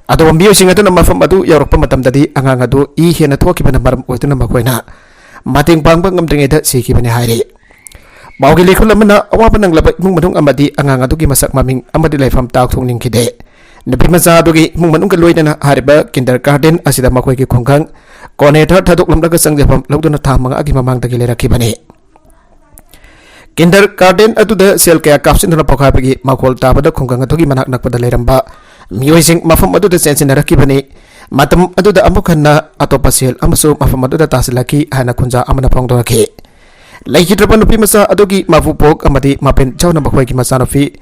ꯑꯗꯨꯒ ꯃꯤꯑꯣꯏꯁꯤꯡ ꯑꯗꯨꯅ ꯃꯐꯝ ꯑꯗꯨ ꯌꯧꯔꯛꯄ ꯃꯇꯝꯗꯗꯤ ꯑꯉꯥꯡ ꯑꯗꯨ ꯏ ꯍꯦꯟꯅ ꯊꯣꯛꯈꯤꯕꯅ ꯃꯔꯝ ꯑꯣꯏꯗꯨꯅ ꯃꯈꯣꯏꯅ ꯃꯇꯦꯡ ꯄꯥꯡꯕ ꯉꯝꯗ꯭ꯔꯤꯉꯩꯗ ꯁꯤꯈꯤꯕꯅꯤ ꯍꯥꯏꯔꯤ꯫ ꯄꯥꯎꯒꯤ ꯂꯩꯈꯨꯜ ꯑꯃꯅ ꯑꯋꯥꯕ ꯅꯪꯂꯕ ꯏꯃꯨꯡ ꯃꯅꯨꯡ ꯑꯃꯗꯤ ꯑꯉꯥꯡ ꯑꯗꯨꯒꯤ ꯃꯁꯛ ꯃꯃꯤꯡ ꯑꯃꯗꯤ ꯂꯩꯐꯝ ꯇꯥꯛꯊꯣꯛꯅꯤꯡꯈꯤꯗꯦ꯫ ꯅꯨꯄꯤ ꯃꯆꯥ ꯑꯗꯨꯒꯤ ꯏꯃꯨꯡ ꯃꯅꯨꯡꯒ ꯂꯣꯏꯅꯅ ꯍꯥꯏꯔꯤꯕ ꯀꯤꯟꯗꯔ ꯒꯥꯔꯗꯦꯟ ꯑꯁꯤꯗ ꯃꯈꯣꯏꯒꯤ ꯈꯨꯡꯒꯪ ꯀꯣꯅꯦꯊꯔ ꯊꯥꯗꯣꯛꯂꯝꯂꯒ ꯆꯪꯖꯐꯝ ꯂꯧꯗꯨꯅ ꯊꯥ ꯃꯉꯥꯒꯤ ꯃꯃꯥꯡꯗꯒꯤ ꯂꯩꯔꯛꯈꯤꯕꯅꯤ꯫ ꯀꯤꯟꯗꯔ ꯒꯥꯔꯗꯦꯟ ꯑꯗꯨꯗ ꯁꯦꯜ ꯀꯌꯥ ꯀꯥꯞꯁꯤꯟꯗꯨꯅ ꯄꯣꯈꯥꯏꯕꯒꯤ ꯃꯈꯣꯜ ꯇꯥꯕꯗ ꯈꯨꯡꯒꯪ ꯑꯗꯨꯒꯤ ꯃꯅꯥꯛ ꯅꯛꯄꯗ ꯂꯩꯔꯝꯕ ꯃꯤꯑꯣꯏꯁꯤꯡ ꯃꯐꯝ ꯑꯗꯨꯗ ꯆꯦꯟꯁꯤꯟꯅꯔꯛꯈꯤꯕꯅꯤ꯫ ꯃꯇꯝ ꯑꯗꯨꯗ ꯑꯃꯨꯛ ꯍꯟꯅ ꯑꯇꯣꯞꯄ ꯁꯦꯜ ꯑꯃꯁꯨ ꯃꯐꯝ ꯑꯗꯨꯗ ꯇꯥꯁꯤꯜꯂꯛꯈꯤ ꯍꯥꯏꯅ ꯈꯨꯟꯖꯥ ꯑꯃꯅ ꯐꯣꯡꯗꯣꯔꯛꯈꯤ꯫ ꯂꯩꯈꯤꯗ꯭ꯔꯕ ꯅꯨꯄꯤ ꯃꯆꯥ ꯑꯗꯨꯒꯤ ꯃꯄꯨꯄꯣꯛ ꯑꯃꯗꯤ ꯃꯄꯦꯟ ꯆꯥꯎꯅ ꯃꯈꯣꯏꯒꯤ ꯃꯆꯥꯅꯨꯄꯤ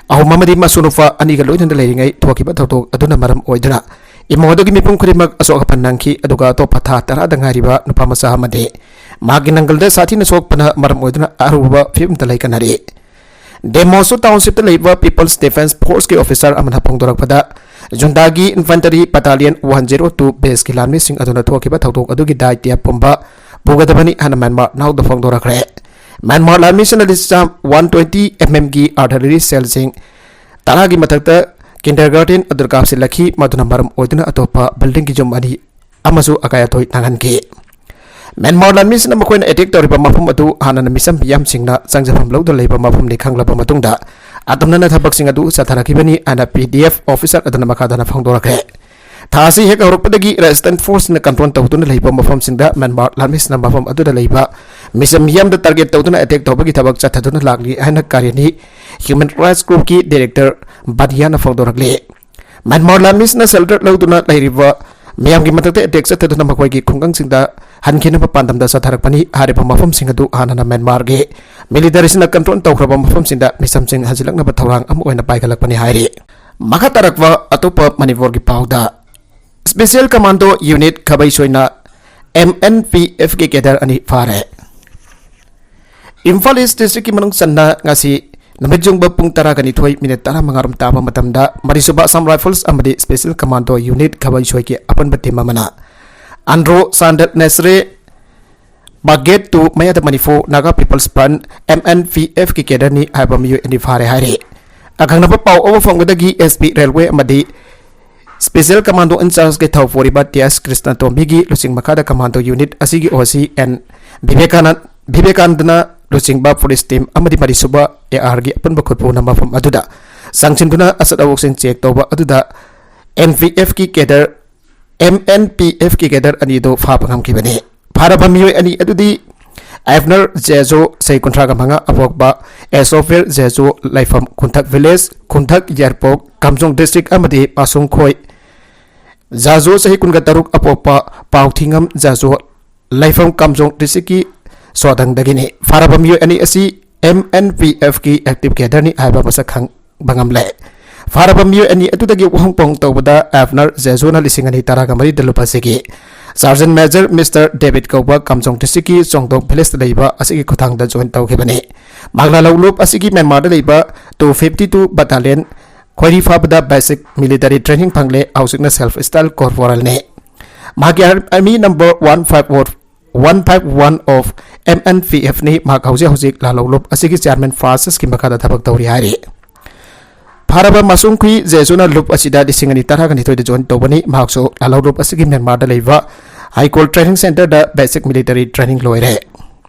ꯑꯍꯨꯝ ꯑꯃꯗꯤ ꯃꯁꯨ ꯅꯨꯄꯥ ꯑꯅꯤꯒ ꯂꯣꯏꯅꯅ ꯂꯩꯔꯤꯉꯩ ꯊꯣꯛꯈꯤꯕ ꯊꯧꯗꯣꯛ ꯑꯗꯨꯅ ꯃꯔꯝ ꯑꯣꯏꯗꯨꯅ ꯏꯃꯨꯡ ꯑꯗꯨꯒꯤ ꯃꯤꯄꯨꯝ ꯈꯨꯗꯤꯡꯃꯛ ꯑꯁꯣꯛ ꯑꯄꯟ ꯅꯪꯈꯤ, ꯑꯗꯨꯒ ꯑꯇꯣꯞꯄ ꯊꯥ ꯇꯔꯥꯗ ꯉꯥꯏꯔꯤꯕ ꯅꯨꯄꯥ ꯃꯆꯥ ꯑꯃꯗꯤ ꯃꯍꯥꯛꯀꯤ ꯅꯪꯒꯜꯗ ꯁꯥꯊꯤꯅ ꯁꯣꯛꯄꯅ ꯃꯔꯝ ꯑꯣꯏꯗꯨꯅ ꯑꯔꯨꯕ ꯐꯤꯕꯝꯗ ꯂꯩꯀꯟꯅꯔꯤ꯫ ꯗꯦꯃꯣꯁꯨ ꯇꯥꯎꯟꯁꯤꯞꯇ ꯂꯩꯕ ꯄꯤꯄꯜꯁ ꯗꯤꯐꯦꯟꯁ ꯐꯣꯔꯁꯀꯤ ꯑꯣꯐꯤꯁꯥꯔ ꯑꯃꯅ ꯐꯣꯡꯗꯣꯔꯛꯄꯗ, ꯖꯨꯟꯗꯥꯒꯤ ꯏꯟꯐꯦꯟꯇꯔꯤ ꯕꯠꯇꯥꯂꯤꯌꯟ ꯋꯥꯟ ꯖꯦꯔꯣ ꯇꯨ ꯕꯦꯁꯀꯤ ꯂꯥꯟꯃꯤꯁꯤꯡ ꯑꯗꯨꯅ ꯊꯣꯛꯈꯤꯕ ꯊꯧꯗꯣꯛ ꯑꯗꯨꯒꯤ ꯗꯥꯏꯇ꯭ꯌ ꯄꯨꯝꯕ ꯄꯨꯒꯗꯕꯅꯤ ꯍꯥꯏꯅ ꯃ꯭ꯌꯥꯟꯃꯥꯔ ꯅꯥꯎꯗ ꯐꯣꯡꯗꯣꯔꯛꯈ꯭ꯔꯦ꯫ ꯃ꯭ꯌꯥꯟꯃꯥꯔ ꯂꯥꯟꯃꯤꯁꯤꯡꯅ ꯂꯤꯁꯥꯝ ꯋꯥꯟ ꯇ꯭ꯋꯦꯟꯇꯤ ꯑꯦꯝ ꯑꯦꯝꯒꯤ ꯑꯥꯔꯇꯤꯂꯔꯤ ꯁꯦꯜꯁꯤꯡ ꯇꯔꯥꯒꯤ ꯃꯊꯛꯇ ꯀꯤꯟꯗꯔ ꯒꯥꯔꯗꯦꯟ ꯑꯗꯨꯗ ꯀꯥꯞꯁꯤꯜꯂꯛꯈꯤ, ꯃꯗꯨꯅ ꯃꯔꯝ ꯑꯣꯏꯗꯨꯅ ꯑꯇꯣꯞꯄ ꯕꯤꯜꯗꯤꯡꯒꯤ ꯌꯨꯝ ꯑꯅꯤ ꯑꯃꯁꯨ ꯑꯀꯥꯏ ꯑꯇꯣꯏ ꯅꯪꯍꯟꯈꯤ꯫ ꯃ꯭ꯌꯥꯟꯃꯥꯔ ꯂꯥꯟꯃꯤꯁꯤꯡꯅ ꯃꯈꯣꯏꯅ ꯑꯦꯇꯦꯛ ꯇꯧꯔꯤꯕ ꯃꯐꯝ ꯑꯗꯨ ꯍꯥꯟꯅꯅ ꯃꯤꯆꯝ ꯃꯤꯌꯥꯝꯁꯤꯡꯅ ꯆꯪꯖꯐꯝ ꯂꯧꯗꯨꯅ ꯂꯩꯕ ꯃꯐꯝꯅꯤ ꯈꯪꯂꯕ ꯃꯇꯨꯡꯗ ꯑꯇꯝꯅꯅ ꯊꯕꯛꯁꯤꯡ ꯑꯗꯨ ꯆꯠꯊꯔꯛꯈꯤꯕꯅꯤ ꯍꯥꯏꯅ ꯄꯤ ꯗꯤ ꯑꯦꯐ ꯑꯣꯐꯤꯁꯥꯔ ꯑꯗꯨꯅ ꯃꯈꯥ ꯇꯥꯅ ꯐꯣꯡꯗꯣꯔꯛꯈ꯭ꯔꯦ꯫ ꯊꯥ ꯑꯁꯤ ꯍꯦꯛ ꯍꯧꯔꯛꯄꯗꯒꯤ ꯔꯦꯁꯤꯁꯇꯦꯟꯁ ꯐꯣꯔꯁꯅ ꯀꯟꯇ꯭ꯔꯣꯜ ꯇꯧꯗꯨꯅ ꯂꯩꯕ ꯃꯐꯝꯁꯤꯡꯗ ꯃ꯭ꯌꯥꯟꯃꯥꯔ ꯂꯥꯟꯃꯤꯁꯤꯡꯅ ꯃꯐꯝ ꯑꯗꯨꯗ ꯂꯩꯕ ꯃꯤꯆꯝ ꯃꯤꯌꯥꯝꯗ ꯇꯥꯔꯒꯦꯠ ꯇꯧꯗꯨꯅ ꯑꯦꯇꯦꯛ ꯇꯧꯕꯒꯤ ꯊꯕꯛ ꯆꯠꯊꯗꯨꯅ ꯂꯥꯛꯂꯤ ꯍꯥꯏꯅ ꯀꯥꯔꯦꯅꯤ ꯍ꯭ꯌꯨꯃꯦꯟ ꯔꯥꯏꯠꯁ ꯒ꯭ꯔꯨꯞꯀꯤ ꯗꯤꯔꯦꯛꯇꯔ ꯕꯥꯗꯤꯌꯥꯅ ꯐꯣꯡꯗꯣꯔꯛꯂꯤ꯫ ꯃ꯭ꯌꯥꯟꯃꯥꯔ ꯂꯥꯟꯃꯤꯁꯤꯡꯅ ꯁꯦꯜꯇꯔ ꯂꯧꯗꯨꯅ ꯂꯩꯔꯤꯕ ꯃꯤꯌꯥꯝꯒꯤ ꯃꯊꯛꯇ ꯑꯦꯇꯦꯛ ꯆꯠꯊꯗꯨꯅ ꯃꯈꯣꯏꯒꯤ ꯈꯨꯡꯒꯪꯁꯤꯡꯗ ꯍꯟꯈꯤꯅꯕ ꯄꯥꯟꯗꯝꯗ ꯆꯠꯊꯔꯛꯄꯅꯤ꯫ ꯍꯥꯏꯔꯤꯕ ꯃꯐꯝꯁꯤꯡ ꯑꯗꯨ ꯍꯥꯟꯅꯅ ꯃ꯭ꯌꯥꯟꯃꯥꯔꯒꯤ ꯃꯤꯂꯤꯇꯔꯤꯁꯤꯡꯅ ꯀꯟꯇ꯭ꯔꯣꯜ ꯇꯧꯈ꯭ꯔꯕ ꯃꯐꯝꯁꯤꯡꯗ ꯃꯤꯆꯝꯁꯤꯡ ꯍꯟꯖꯤꯜꯂꯛꯅꯕ ꯊꯧꯔꯥꯡ ꯑꯃ ꯑꯣꯏꯅ ꯄꯥꯏꯈꯠꯂꯛꯄꯅꯤ ꯍꯥꯏꯔꯤ꯫ ꯃꯈꯥ ꯇꯥꯔꯛꯄ ꯑꯇꯣꯞꯄ ꯃꯅꯤꯄꯨꯔꯒꯤ ꯄꯥꯎꯗ, ꯁ꯭ꯄꯦꯁꯤꯌꯦꯜ ꯀꯃꯥꯟꯗꯣ ꯌꯨꯅꯤꯠ ꯈꯥꯕꯩꯁꯣꯏꯅ ꯑꯦꯝ ꯑꯦꯟ ꯄꯤ ꯑꯦꯐꯀꯤ ꯀꯦꯗꯔ ꯑꯅꯤ ꯐꯥꯔꯦ꯫ ꯏꯝꯐꯥꯜ ꯏꯁ ꯗꯤꯁꯇ꯭ꯔꯤꯛꯀꯤ ꯃꯅꯨꯡ ꯆꯟꯅ ꯉꯁꯤ ꯅꯨꯃꯤꯠ ꯌꯨꯡꯕ ꯄꯨꯡ ꯇꯔꯥꯒ ꯅꯤꯊꯣꯏ ꯃꯤꯅꯤꯠ ꯇꯔꯥꯃꯉꯥ ꯔꯣꯝ ꯇꯥꯕ ꯃꯇꯝꯗ ꯃꯔꯤꯁꯨꯕ ꯑꯁꯥꯝ ꯔꯥꯏꯐꯜꯁ ꯑꯃꯗꯤ ꯁ꯭ꯄꯦꯁꯤꯌꯦꯜ ꯀꯃꯥꯟꯗꯣ ꯌꯨꯅꯤꯠ ꯈꯕꯩꯁꯣꯏꯒꯤ ꯑꯄꯨꯟꯕ ꯇꯤꯝ ꯑꯃꯅ ꯑꯟꯗ꯭ꯔꯣ ꯁꯥꯟꯗꯠ ꯅꯦꯁꯔꯦ ꯕꯥꯒꯦꯠ ꯇꯨ ꯃꯌꯥꯗ Manipur Naga peoples front, M N P ꯑꯦꯐꯀꯤ ꯀꯦꯗꯔꯅꯤ ꯍꯥꯏꯕ ꯃꯤꯑꯣꯏ ꯑꯅꯤ ꯐꯥꯔꯦ ꯍꯥꯏꯔꯦ꯫ ꯑꯈꯪꯅꯕ ꯄꯥꯎ ꯑꯃ ꯐꯪꯕꯗꯒꯤ ꯑꯦꯁ ꯄꯤ ꯔꯦꯜꯋꯦ ꯑꯃꯗꯤ ꯁ꯭ꯄꯦꯁꯤꯌꯦꯜ ꯀꯃꯥꯟꯗꯣ ꯏꯟꯆꯥꯔꯖꯀꯤ ꯊꯧꯄꯨꯔꯤꯕ ꯇꯤ ꯑꯦꯁ ꯀ꯭ꯔꯤꯁꯅ ꯇꯣꯝꯕꯤꯒꯤ ꯂꯨꯆꯤꯡ ꯃꯈꯥꯗ ꯀꯃꯥꯟꯗꯣ ꯌꯨꯅꯤꯠ ꯑꯁꯤꯒꯤ ꯑꯣ ꯁꯤ ꯑꯦꯟ ꯚꯤꯕꯦꯀꯥꯅꯟ-, ꯚꯤꯕꯦꯀꯥꯅꯟꯗꯅ ꯂꯨꯆꯤꯡꯕ ꯄꯨꯂꯤꯁ ꯇꯤꯝ ꯑꯃꯗꯤ ꯃꯔꯤꯁꯨꯕ ꯑꯦ ꯑꯥꯔꯒꯤ ꯑꯄꯨꯟꯕ ꯈꯨꯠꯄꯨꯅ ꯃꯐꯝ ꯑꯗꯨꯗ ꯆꯪꯁꯤꯟꯗꯨꯅ ꯑꯆꯠ ꯑꯋꯣꯛꯁꯤꯡ ꯆꯦꯛ ꯇꯧꯕ ꯑꯗꯨꯗ ꯑꯦꯟ ꯄꯤ ꯑꯦꯐꯀꯤ ꯀꯦꯗꯔ, ꯑꯦꯝ ꯑꯦꯟ ꯄꯤ ꯑꯦꯐꯀꯤ ꯀꯦꯗꯔ ꯑꯅꯤꯗꯨ ꯐꯥꯕ ꯉꯝꯈꯤꯕꯅꯤ꯫ ꯐꯥꯔꯕ ꯃꯤꯑꯣꯏ ꯑꯅꯤ ꯑꯗꯨꯗꯤ ꯑꯦꯐꯅꯔ ꯖꯦꯖꯣ, ꯆꯍꯤ ꯀꯨꯟꯊ꯭ꯔꯥꯒ ꯃꯉꯥ, ꯑꯄꯣꯛꯄ ꯑꯦꯁꯣꯐꯤꯔ ꯖꯦꯖꯣ, ꯂꯩꯐꯝ ꯀꯨꯟꯊꯛ ꯚꯤꯂꯦꯖ, ꯀꯨꯟꯊꯛ ꯌꯥꯏꯔꯤꯄꯣꯛ, ꯀꯥꯝꯖꯣꯡ ꯗꯤꯁꯇ꯭ꯔꯤꯛ ꯑꯃꯗꯤ ꯄꯥꯁꯨꯡꯈꯣꯏ ꯖꯥꯖꯣ, ꯆꯍꯤ ꯀꯨꯟꯒ ꯇꯔꯨꯛ, ꯑꯄꯣꯛꯄ ꯄꯥꯎꯊꯤꯉꯝ ꯖꯥꯖꯣ, ꯂꯩꯐꯝ ꯀꯥꯝꯖꯣꯡ ꯗꯤꯁꯇ꯭ꯔꯤꯛꯀꯤ ꯁꯣꯗꯪꯗꯒꯤꯅꯤ꯫ ꯐꯥꯔꯕ ꯃꯤꯑꯣꯏ ꯑꯅꯤ ꯑꯁꯤ ꯑꯦꯝ ꯑꯦꯟ ꯄꯤ ꯑꯦꯐꯀꯤ ꯑꯦꯛꯇꯤꯚ ꯀꯦꯗꯔꯅꯤ ꯍꯥꯏꯕ ꯃꯁꯛ ꯈꯪꯕ ꯉꯝꯂꯦ꯫ ꯐꯥꯔꯕ ꯃꯤꯑꯣꯏ ꯑꯅꯤ ꯑꯗꯨꯗꯒꯤ ꯋꯥꯍꯪ ꯄꯥꯎꯍꯪ ꯇꯧꯕꯗ ꯑꯦꯐꯅꯔ ꯖꯦꯖꯣꯅ ꯂꯤꯁꯤꯡ ꯑꯅꯤ ꯇꯔꯥꯒ ꯃꯔꯤꯗ ꯂꯨꯞ ꯑꯁꯤꯒꯤ ꯁꯥꯔꯖꯦꯟ ꯃꯦꯖꯔ ꯃꯤꯁꯇꯔ ꯗꯦꯕꯤꯠ ꯀꯧꯕ ꯀꯥꯝꯖꯣꯡ ꯗꯤꯁꯇ꯭ꯔꯤꯛꯀꯤ ꯆꯣꯡꯗꯣꯡ ꯚꯤꯂꯦꯖꯇ ꯂꯩꯕ ꯑꯁꯤꯒꯤ ꯈꯨꯊꯥꯡꯗ ꯖꯣꯏꯟ ꯇꯧꯈꯤꯕꯅꯤ꯫ ꯃꯍꯥꯛ ꯂꯥꯜꯍꯧꯂꯨꯞ ꯑꯁꯤꯒꯤ ꯃ꯭ꯌꯥꯟꯃꯥꯔꯗ ꯂꯩꯕ ꯇꯨ ꯐꯤꯐꯇꯤ ꯇꯨ ꯕꯠꯇꯥꯂꯤꯌꯟ ꯈ꯭ꯋꯥꯏꯔꯤ ꯐꯥꯕꯗ ꯕꯦꯁꯤꯛ ꯃꯤꯂꯤꯇꯔꯤ ꯇ꯭ꯔꯦꯅꯤꯡ ꯐꯪꯂꯦ, ꯍꯧꯖꯤꯛꯅ ꯁꯦꯜꯐ ꯁ꯭ꯇꯥꯏꯜ ꯀꯣꯔꯄꯣꯔꯦꯜꯅꯤ꯫ ꯃꯍꯥꯛꯀꯤ army number one five four, one five one of M N P ꯑꯦꯐꯅꯤ꯫ ꯃꯍꯥꯛ ꯍꯧꯖꯤꯛ ꯍꯧꯖꯤꯛ ꯂꯥꯜꯍꯧꯂꯨꯞ ꯑꯁꯤꯒꯤ ꯆꯤꯌꯥꯔꯃꯦꯟ ꯐꯥꯔꯁꯀꯤ ꯃꯈꯥꯗ ꯊꯕꯛ ꯇꯧꯔꯤ ꯍꯥꯏꯔꯤ꯫ ꯐꯥꯔꯕ ꯃꯁꯨꯡꯈꯨꯏ ꯖꯦꯖꯨꯅ ꯂꯨꯞ ꯑꯁꯤꯗ ꯂꯤꯁꯤꯡ ꯑꯅꯤ ꯇꯔꯥꯒ ꯅꯤꯊꯣꯏꯗ ꯖꯣꯏꯟ ꯇꯧꯕꯅꯤ꯫ ꯃꯍꯥꯛꯁꯨ ꯂꯥꯜꯍꯧꯂꯨꯞ ꯑꯁꯤꯒꯤ ꯃ꯭ꯌꯥꯟꯃꯥꯔꯗ ꯂꯩꯕ ꯍꯥꯏꯀꯣꯜ ꯇ꯭ꯔꯦꯅꯤꯡ ꯁꯦꯟꯇꯔꯗ ꯕꯦꯁꯤꯛ ꯃꯤꯂꯤꯇꯔꯤ ꯇ꯭ꯔꯦꯅꯤꯡ ꯂꯣꯏꯔꯦ꯫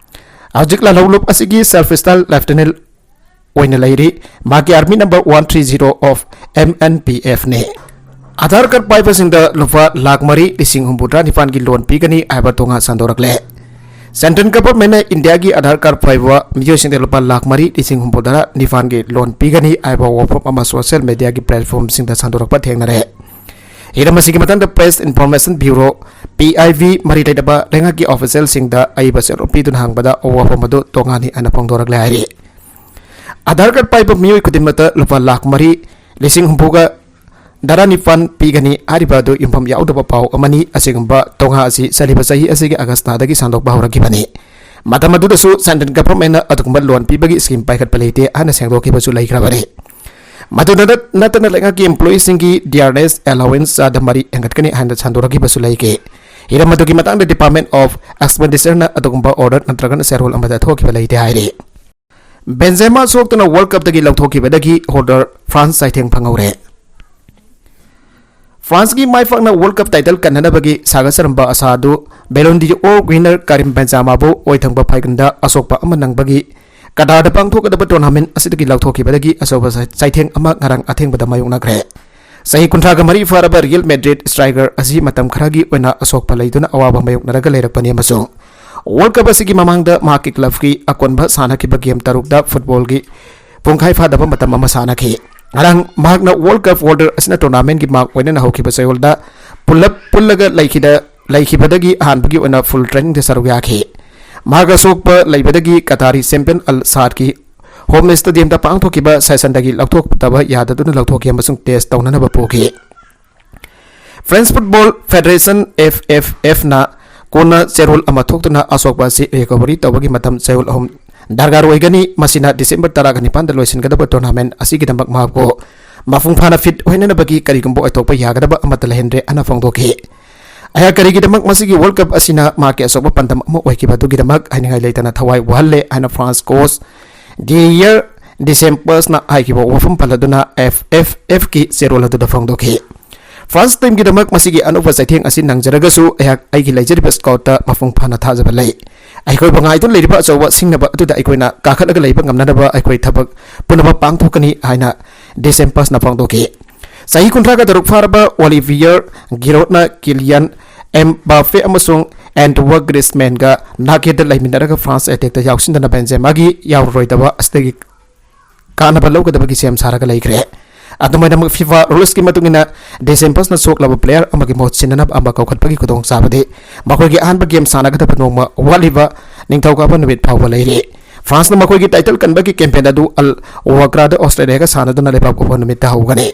ꯍꯧꯖꯤꯛ ꯂꯥꯜꯍꯧꯂꯨꯞ ꯑꯁꯤꯒꯤ ꯁꯦꯜꯐ ꯁ꯭ꯇꯥꯏꯜ ꯂꯦꯐꯇꯤꯅꯦꯟ ꯑꯣꯏꯅ ꯂꯩꯔꯤ꯫ ꯃꯍꯥꯛꯀꯤ army number one three zero of M N P ꯑꯦꯐꯅꯤ꯫ ꯑꯥꯙꯥꯔ ꯀꯥꯔꯗ ꯄꯥꯏꯕꯁꯤꯡꯗ ꯂꯨꯄꯥ ꯂꯥꯈ ꯃꯔꯤ ꯂꯤꯁꯤꯡ ꯍꯨꯝꯐꯨꯇꯔꯥ ꯅꯤꯄꯥꯟꯒꯤ ꯂꯣꯟ ꯄꯤꯒꯅꯤ ꯍꯥꯏꯕ ꯇꯣꯉꯥꯟ ꯁꯟꯗꯣꯔꯛꯂꯦ꯫ ꯁꯦꯟꯇ꯭ꯔꯦꯜ ꯒꯚꯔꯟꯃꯦꯟꯠꯅ ꯏꯟꯗꯤꯌꯥꯒꯤ ꯑꯥꯙꯥꯔ ꯀꯥꯔꯗ ꯄꯥꯏꯕ ꯃꯤꯑꯣꯏꯁꯤꯡꯗ ꯂꯨꯄꯥ ꯂꯥꯈ ꯃꯔꯤ ꯂꯤꯁꯤꯡ ꯍꯨꯝꯐꯨꯇꯔꯥ ꯅꯤꯄꯥꯟꯒꯤ ꯂꯣꯟ ꯄꯤꯒꯅꯤ ꯍꯥꯏꯕ ꯋꯥꯐꯝ ꯑꯃ ꯁꯣꯁꯤꯌꯦꯜ ꯃꯦꯗꯤꯌꯥꯒꯤ ꯄ꯭ꯂꯦꯠꯐꯣꯔꯝꯁꯤꯡꯗ ꯁꯟꯗꯣꯔꯛꯄ ꯊꯦꯡꯅꯔꯦ꯫ ꯍꯤꯔꯝ ꯑꯁꯤꯒꯤ ꯃꯇꯥꯡꯗ press information bureau, P I B, ꯃꯔꯤ ꯂꯩꯅꯕ ꯂꯩꯉꯥꯛꯀꯤ ꯑꯣꯐꯤꯁꯤꯌꯦꯜꯁꯤꯡꯗ ꯑꯏꯕ ꯁꯦꯜ ꯄꯤꯗꯨꯅ ꯍꯪꯕꯗ ꯋꯥꯐꯝ ꯑꯗꯨ ꯇꯣꯉꯥꯟꯅꯤ ꯍꯥꯏꯅ ꯐꯣꯡꯗꯣꯔꯛꯂꯦ ꯍꯥꯏꯔꯤ꯫ ꯑꯥꯙꯥꯔ ꯀꯥꯔꯗ ꯄꯥꯏꯕ ꯃꯤꯑꯣꯏ ꯈꯨꯗꯤꯡꯃꯛꯇ ꯂꯨꯄꯥ ꯂꯥꯈ ꯃꯔꯤ ꯂꯤꯁꯤꯡ ꯍꯨꯝꯐꯨꯒ ꯇꯔꯥꯅꯤꯄꯥꯟ ꯄꯤꯒꯅꯤ ꯍꯥꯏꯔꯤꯕ ꯑꯗꯨ ꯌꯨꯝꯐꯝ ꯌꯥꯎꯗꯕ ꯄꯥꯎ ꯑꯃꯅꯤ꯫ ꯑꯁꯤꯒꯨꯝꯕ ꯇꯣꯉꯥ ꯑꯁꯤ ꯆꯠꯂꯤꯕ ꯆꯍꯤ ꯑꯁꯤꯒꯤ ꯑꯥꯒꯁꯇꯥꯗꯒꯤ ꯁꯟꯗꯣꯛꯄ ꯍꯧꯔꯛꯈꯤꯕꯅꯤ꯫ ꯃꯇꯝ ꯑꯗꯨꯗꯁꯨ central governmentꯅ ꯑꯗꯨꯒꯨꯝꯕ loan ꯄꯤꯕꯒꯤ scheme ꯄꯥꯏꯈꯠꯄ ꯂꯩꯇꯦ ꯍꯥꯏꯅ ꯁꯦꯡꯗꯣꯛꯈꯤꯕꯁꯨ ꯂꯩꯈ꯭ꯔꯕꯅꯤ꯫ ꯃꯗꯨꯗ ꯅꯠ-, ꯅꯠꯇꯅ ꯂꯩꯉꯥꯛꯀꯤ employeeꯁꯤꯡꯒꯤ dearness allowance ꯆꯥꯗ ꯃꯔꯤ ꯍꯦꯟꯒꯠꯀꯅꯤ ꯍꯥꯏꯅ ꯁꯟꯗꯣꯔꯛꯈꯤꯕꯁꯨ ꯂꯩꯈꯤ꯫ ꯍꯤꯔꯝ ꯑꯗꯨꯒꯤ ꯃꯇꯥꯡꯗ Department of Expenditure-ꯅ ꯑꯗꯨꯒꯨꯝꯕ order ꯅꯠꯇ꯭ꯔꯒꯅ ꯆꯦꯔꯣꯜ ꯑꯃꯗ ꯊꯣꯛꯈꯤꯕ ꯂꯩꯇꯦ ꯍꯥꯏꯔꯤ꯫ ꯕꯦꯟꯖꯦꯃꯥ ꯁꯣꯛꯇꯨꯅ World Cup-ꯇꯒꯤ ꯂꯧꯊꯣꯛꯈꯤꯕꯗꯒꯤ ꯍꯣꯔꯗꯔ ꯐ꯭ꯔꯥꯟꯁ ꯆꯩꯊꯦꯡ ꯐꯪꯍꯧꯔꯦ꯫ ꯐ꯭ꯔꯥꯟꯁꯀꯤ ꯃꯥꯏ ꯄꯥꯛꯅ World Cup title ꯀꯟꯅꯅꯕꯒꯤ ꯁꯥꯒꯠꯆꯔꯝꯕ ꯑꯁꯥ ꯑꯗꯨ Ballon d'Or winner ꯀꯥꯔꯤꯝ ꯕꯦꯟꯖꯦꯃꯥꯕꯨ ꯑꯣꯏꯊꯪꯕ ꯐꯥꯏꯒꯟꯗ ꯑꯁꯣꯛꯄ ꯑꯃ ꯅꯪꯕꯒꯤ ꯀꯇꯥꯔꯗ ꯄꯥꯡꯊꯣꯛꯀꯗꯕ tournament ꯑꯁꯤꯗꯒꯤ ꯂꯧꯊꯣꯛꯈꯤꯕꯗꯒꯤ ꯑꯆꯧꯕ ꯆꯩꯊꯦꯡ ꯑꯃ ꯉꯔꯥꯡ ꯑꯊꯦꯡꯕꯗ ꯃꯥꯌꯣꯛꯅꯈ꯭ꯔꯦ꯫ ꯆꯍꯤ ꯀꯨꯟꯊ꯭ꯔꯥꯒ ꯃꯔꯤ ꯐꯥꯔꯕ Real Madrid striker ꯑꯁꯤ ꯃꯇꯝ ꯈꯔꯒꯤ ꯑꯣꯏꯅ ꯑꯁꯣꯛꯄ ꯂꯩꯗꯨꯅ ꯑꯋꯥꯕ ꯃꯥꯌꯣꯛꯅꯔꯒ ꯂꯩꯔꯛꯄꯅꯤ ꯑꯃꯁꯨꯡ World Cup ꯑꯁꯤꯒꯤ ꯃꯃꯥꯡꯗ ꯃꯍꯥꯛꯀꯤ club-ꯀꯤ ꯑꯀꯣꯟꯕ ꯁꯥꯟꯅꯈꯤꯕ game ꯇꯔꯨꯛꯇ football-ꯒꯤ ꯄꯨꯡꯈꯥꯏ ꯐꯥꯗꯕ ꯃꯇꯝ ꯑꯃ ꯁꯥꯟꯅꯈꯤ꯫ ꯉꯔꯥꯡ ꯃꯍꯥꯛꯅ World Cup holder ꯑꯁꯤꯅ tournament-ꯒꯤ ꯃꯍꯥꯛ ꯑꯣꯏꯅꯅ ꯍꯧꯈꯤꯕ ꯆꯌꯣꯜꯗ ꯄꯨꯜꯂꯞ ꯄꯨꯜꯂꯒ ꯂꯩꯈꯤꯗ-, ꯂꯩꯈꯤꯕꯗꯒꯤ ꯑꯍꯥꯟꯕꯒꯤ ꯑꯣꯏꯅ full training-ꯗ ꯁꯔꯨꯛ ꯌꯥꯈꯤ꯫ ꯃꯍꯥꯛ ꯑꯁꯣꯛꯄ ꯂꯩꯕꯗꯒꯤ ꯀꯇꯥꯔꯤ champion Al Saad-ꯀꯤ home stadium-ꯗ ꯄꯥꯡꯊꯣꯛꯈꯤꯕ session-ꯗꯒꯤ ꯂꯧꯊꯣꯛꯇꯕ ꯌꯥꯗꯗꯨꯅ ꯂꯧꯊꯣꯛꯈꯤ ꯑꯃꯁꯨꯡ test ꯇꯧꯅꯅꯕ ꯄꯨꯈꯤ꯫ French Football Federation, F F F-ꯅ ꯀꯣꯟꯅ ꯆꯦꯔꯣꯜ ꯑꯃ ꯊꯣꯛꯇꯨꯅ ꯑꯁꯣꯛꯄ ꯑꯁꯤ recovery ꯇꯧꯕꯒꯤ ꯃꯇꯝ ꯆꯌꯣꯜ ꯑꯍꯨꯝ ꯗꯔꯀꯥꯔ ꯑꯣꯏꯒꯅꯤ, ꯃꯁꯤꯅ December ꯇꯔꯥꯒ ꯅꯤꯄꯥꯟꯗ ꯂꯣꯏꯁꯤꯟꯒꯗꯕ tournament ꯑꯁꯤꯒꯤꯗꯃꯛ ꯃꯍꯥꯛꯄꯨ ꯃꯄꯨꯡ ꯐꯥꯅ fit ꯑꯣꯏꯅꯅꯕꯒꯤ ꯀꯔꯤꯒꯨꯝꯕ ꯑꯣꯏꯊꯣꯛꯄ ꯌꯥꯒꯗꯕ ꯑꯃꯠꯇ ꯂꯩꯍꯟꯗ꯭ꯔꯦ ꯍꯥꯏꯅ ꯐꯣꯡꯗꯣꯛꯈꯤ꯫ ꯑꯩꯍꯥꯛ ꯀꯔꯤꯒꯤꯗꯃꯛ ꯃꯁꯤꯒꯤ World Cup ꯑꯁꯤꯅ ꯃꯍꯥꯛꯀꯤ ꯑꯆꯧꯕ ꯄꯥꯟꯗꯝ ꯑꯃ ꯑꯣꯏꯈꯤꯕ ꯑꯗꯨꯒꯤꯗꯃꯛ ꯍꯥꯏꯅꯤꯡꯉꯥꯏ ꯂꯩꯇꯅ ꯊꯋꯥꯏ ꯋꯥꯍꯜꯂꯦ ꯍꯥꯏꯅ France coach Didier Deschamps-ꯅ ꯍꯥꯏꯈꯤꯕ ꯋꯥꯐꯝ ꯄꯜꯂꯗꯨꯅ F F F-ꯀꯤ ꯆꯦꯔꯣꯜ ꯑꯗꯨꯗ ꯐꯣꯡꯗꯣꯛꯈꯤ꯫ France team-ꯒꯤꯗꯃꯛ ꯃꯁꯤꯒꯤ ꯑꯅꯧꯕ ꯆꯩꯊꯦꯡ ꯑꯁꯤ ꯅꯪꯖꯔꯒꯁꯨ, ꯑꯩꯍꯥꯛ ꯑꯩꯒꯤ ꯂꯩꯖꯔꯤꯕ squad-ꯇ ꯃꯄꯨꯡ ꯐꯥꯅ ꯊꯥꯖꯕ ꯂꯩ꯫ ꯑꯩꯈꯣꯏꯕꯨ ꯉꯥꯏꯗꯨꯅ ꯂꯩꯔꯤꯕ ꯑꯆꯧꯕ ꯁꯤꯡꯅꯕ ꯑꯗꯨꯗ ꯑꯩꯈꯣꯏꯅ ꯀꯥꯈꯠꯂꯒ ꯂꯩꯕ ꯉꯝꯅꯅꯕ ꯑꯩꯈꯣꯏ ꯊꯕꯛ ꯄꯨꯝꯅꯃꯛ ꯄꯥꯡꯊꯣꯛꯀꯅꯤ ꯍꯥꯏꯅ Deschamps-ꯅ ꯐꯣꯡꯗꯣꯛꯈꯤ꯫ ꯆꯍꯤ ꯀꯨꯟꯊ꯭ꯔꯥꯒ ꯇꯔꯨꯛ ꯐꯥꯔꯕ Olivier Giroud-ꯅ Kylian Mbappe ꯑꯃꯁꯨꯡ Antoine Griezmann-ꯒ ꯅꯥꯀꯦꯠꯇ ꯂꯩꯃꯤꯟꯅꯔꯒ France attack-ꯇ ꯌꯥꯎꯁꯤꯟꯗꯅ ꯕꯦꯟꯖꯦꯃꯥꯒꯤ ꯌꯥꯎꯔꯔꯣꯏꯗꯕ ꯑꯁꯤꯗꯒꯤ ꯀꯥꯟꯅꯕ ꯂꯧꯒꯗꯕꯒꯤ ꯁꯦꯝ ꯁꯥꯔꯒ ꯂꯩꯈ꯭ꯔꯦ꯫ ꯑꯗꯨꯃꯥꯏꯅꯃꯛ FIFA rules-ꯀꯤ ꯃꯇꯨꯡ ꯏꯟꯅ Deschamps-ꯅ ꯁꯣꯛꯂꯕ player ꯑꯃꯒꯤ ꯃꯍꯨꯠ ꯁꯤꯟꯅꯅꯕ ꯑꯃ ꯀꯧꯈꯠꯄꯒꯤ ꯈꯨꯗꯣꯡꯆꯥꯕꯗꯤ ꯃꯈꯣꯏꯒꯤ ꯑꯍꯥꯟꯕ game ꯁꯥꯟꯅꯒꯗꯕ ꯅꯣꯡꯃ ꯋꯥꯠꯂꯤꯕ ꯅꯤꯡꯊꯧꯀꯥꯕ ꯅꯨꯃꯤꯠ ꯐꯥꯎꯕ ꯂꯩꯔꯤ꯫ France-ꯅ ꯃꯈꯣꯏꯒꯤ title ꯀꯟꯕꯒꯤ campaign ꯑꯗꯨ Al Wakrada-ꯗ Australia-ꯒ ꯁꯥꯟꯅꯗꯨꯅ ꯂꯩꯕꯥꯛꯄꯣꯛꯄ ꯅꯨꯃꯤꯠꯇ ꯍꯧꯒꯅꯤ꯫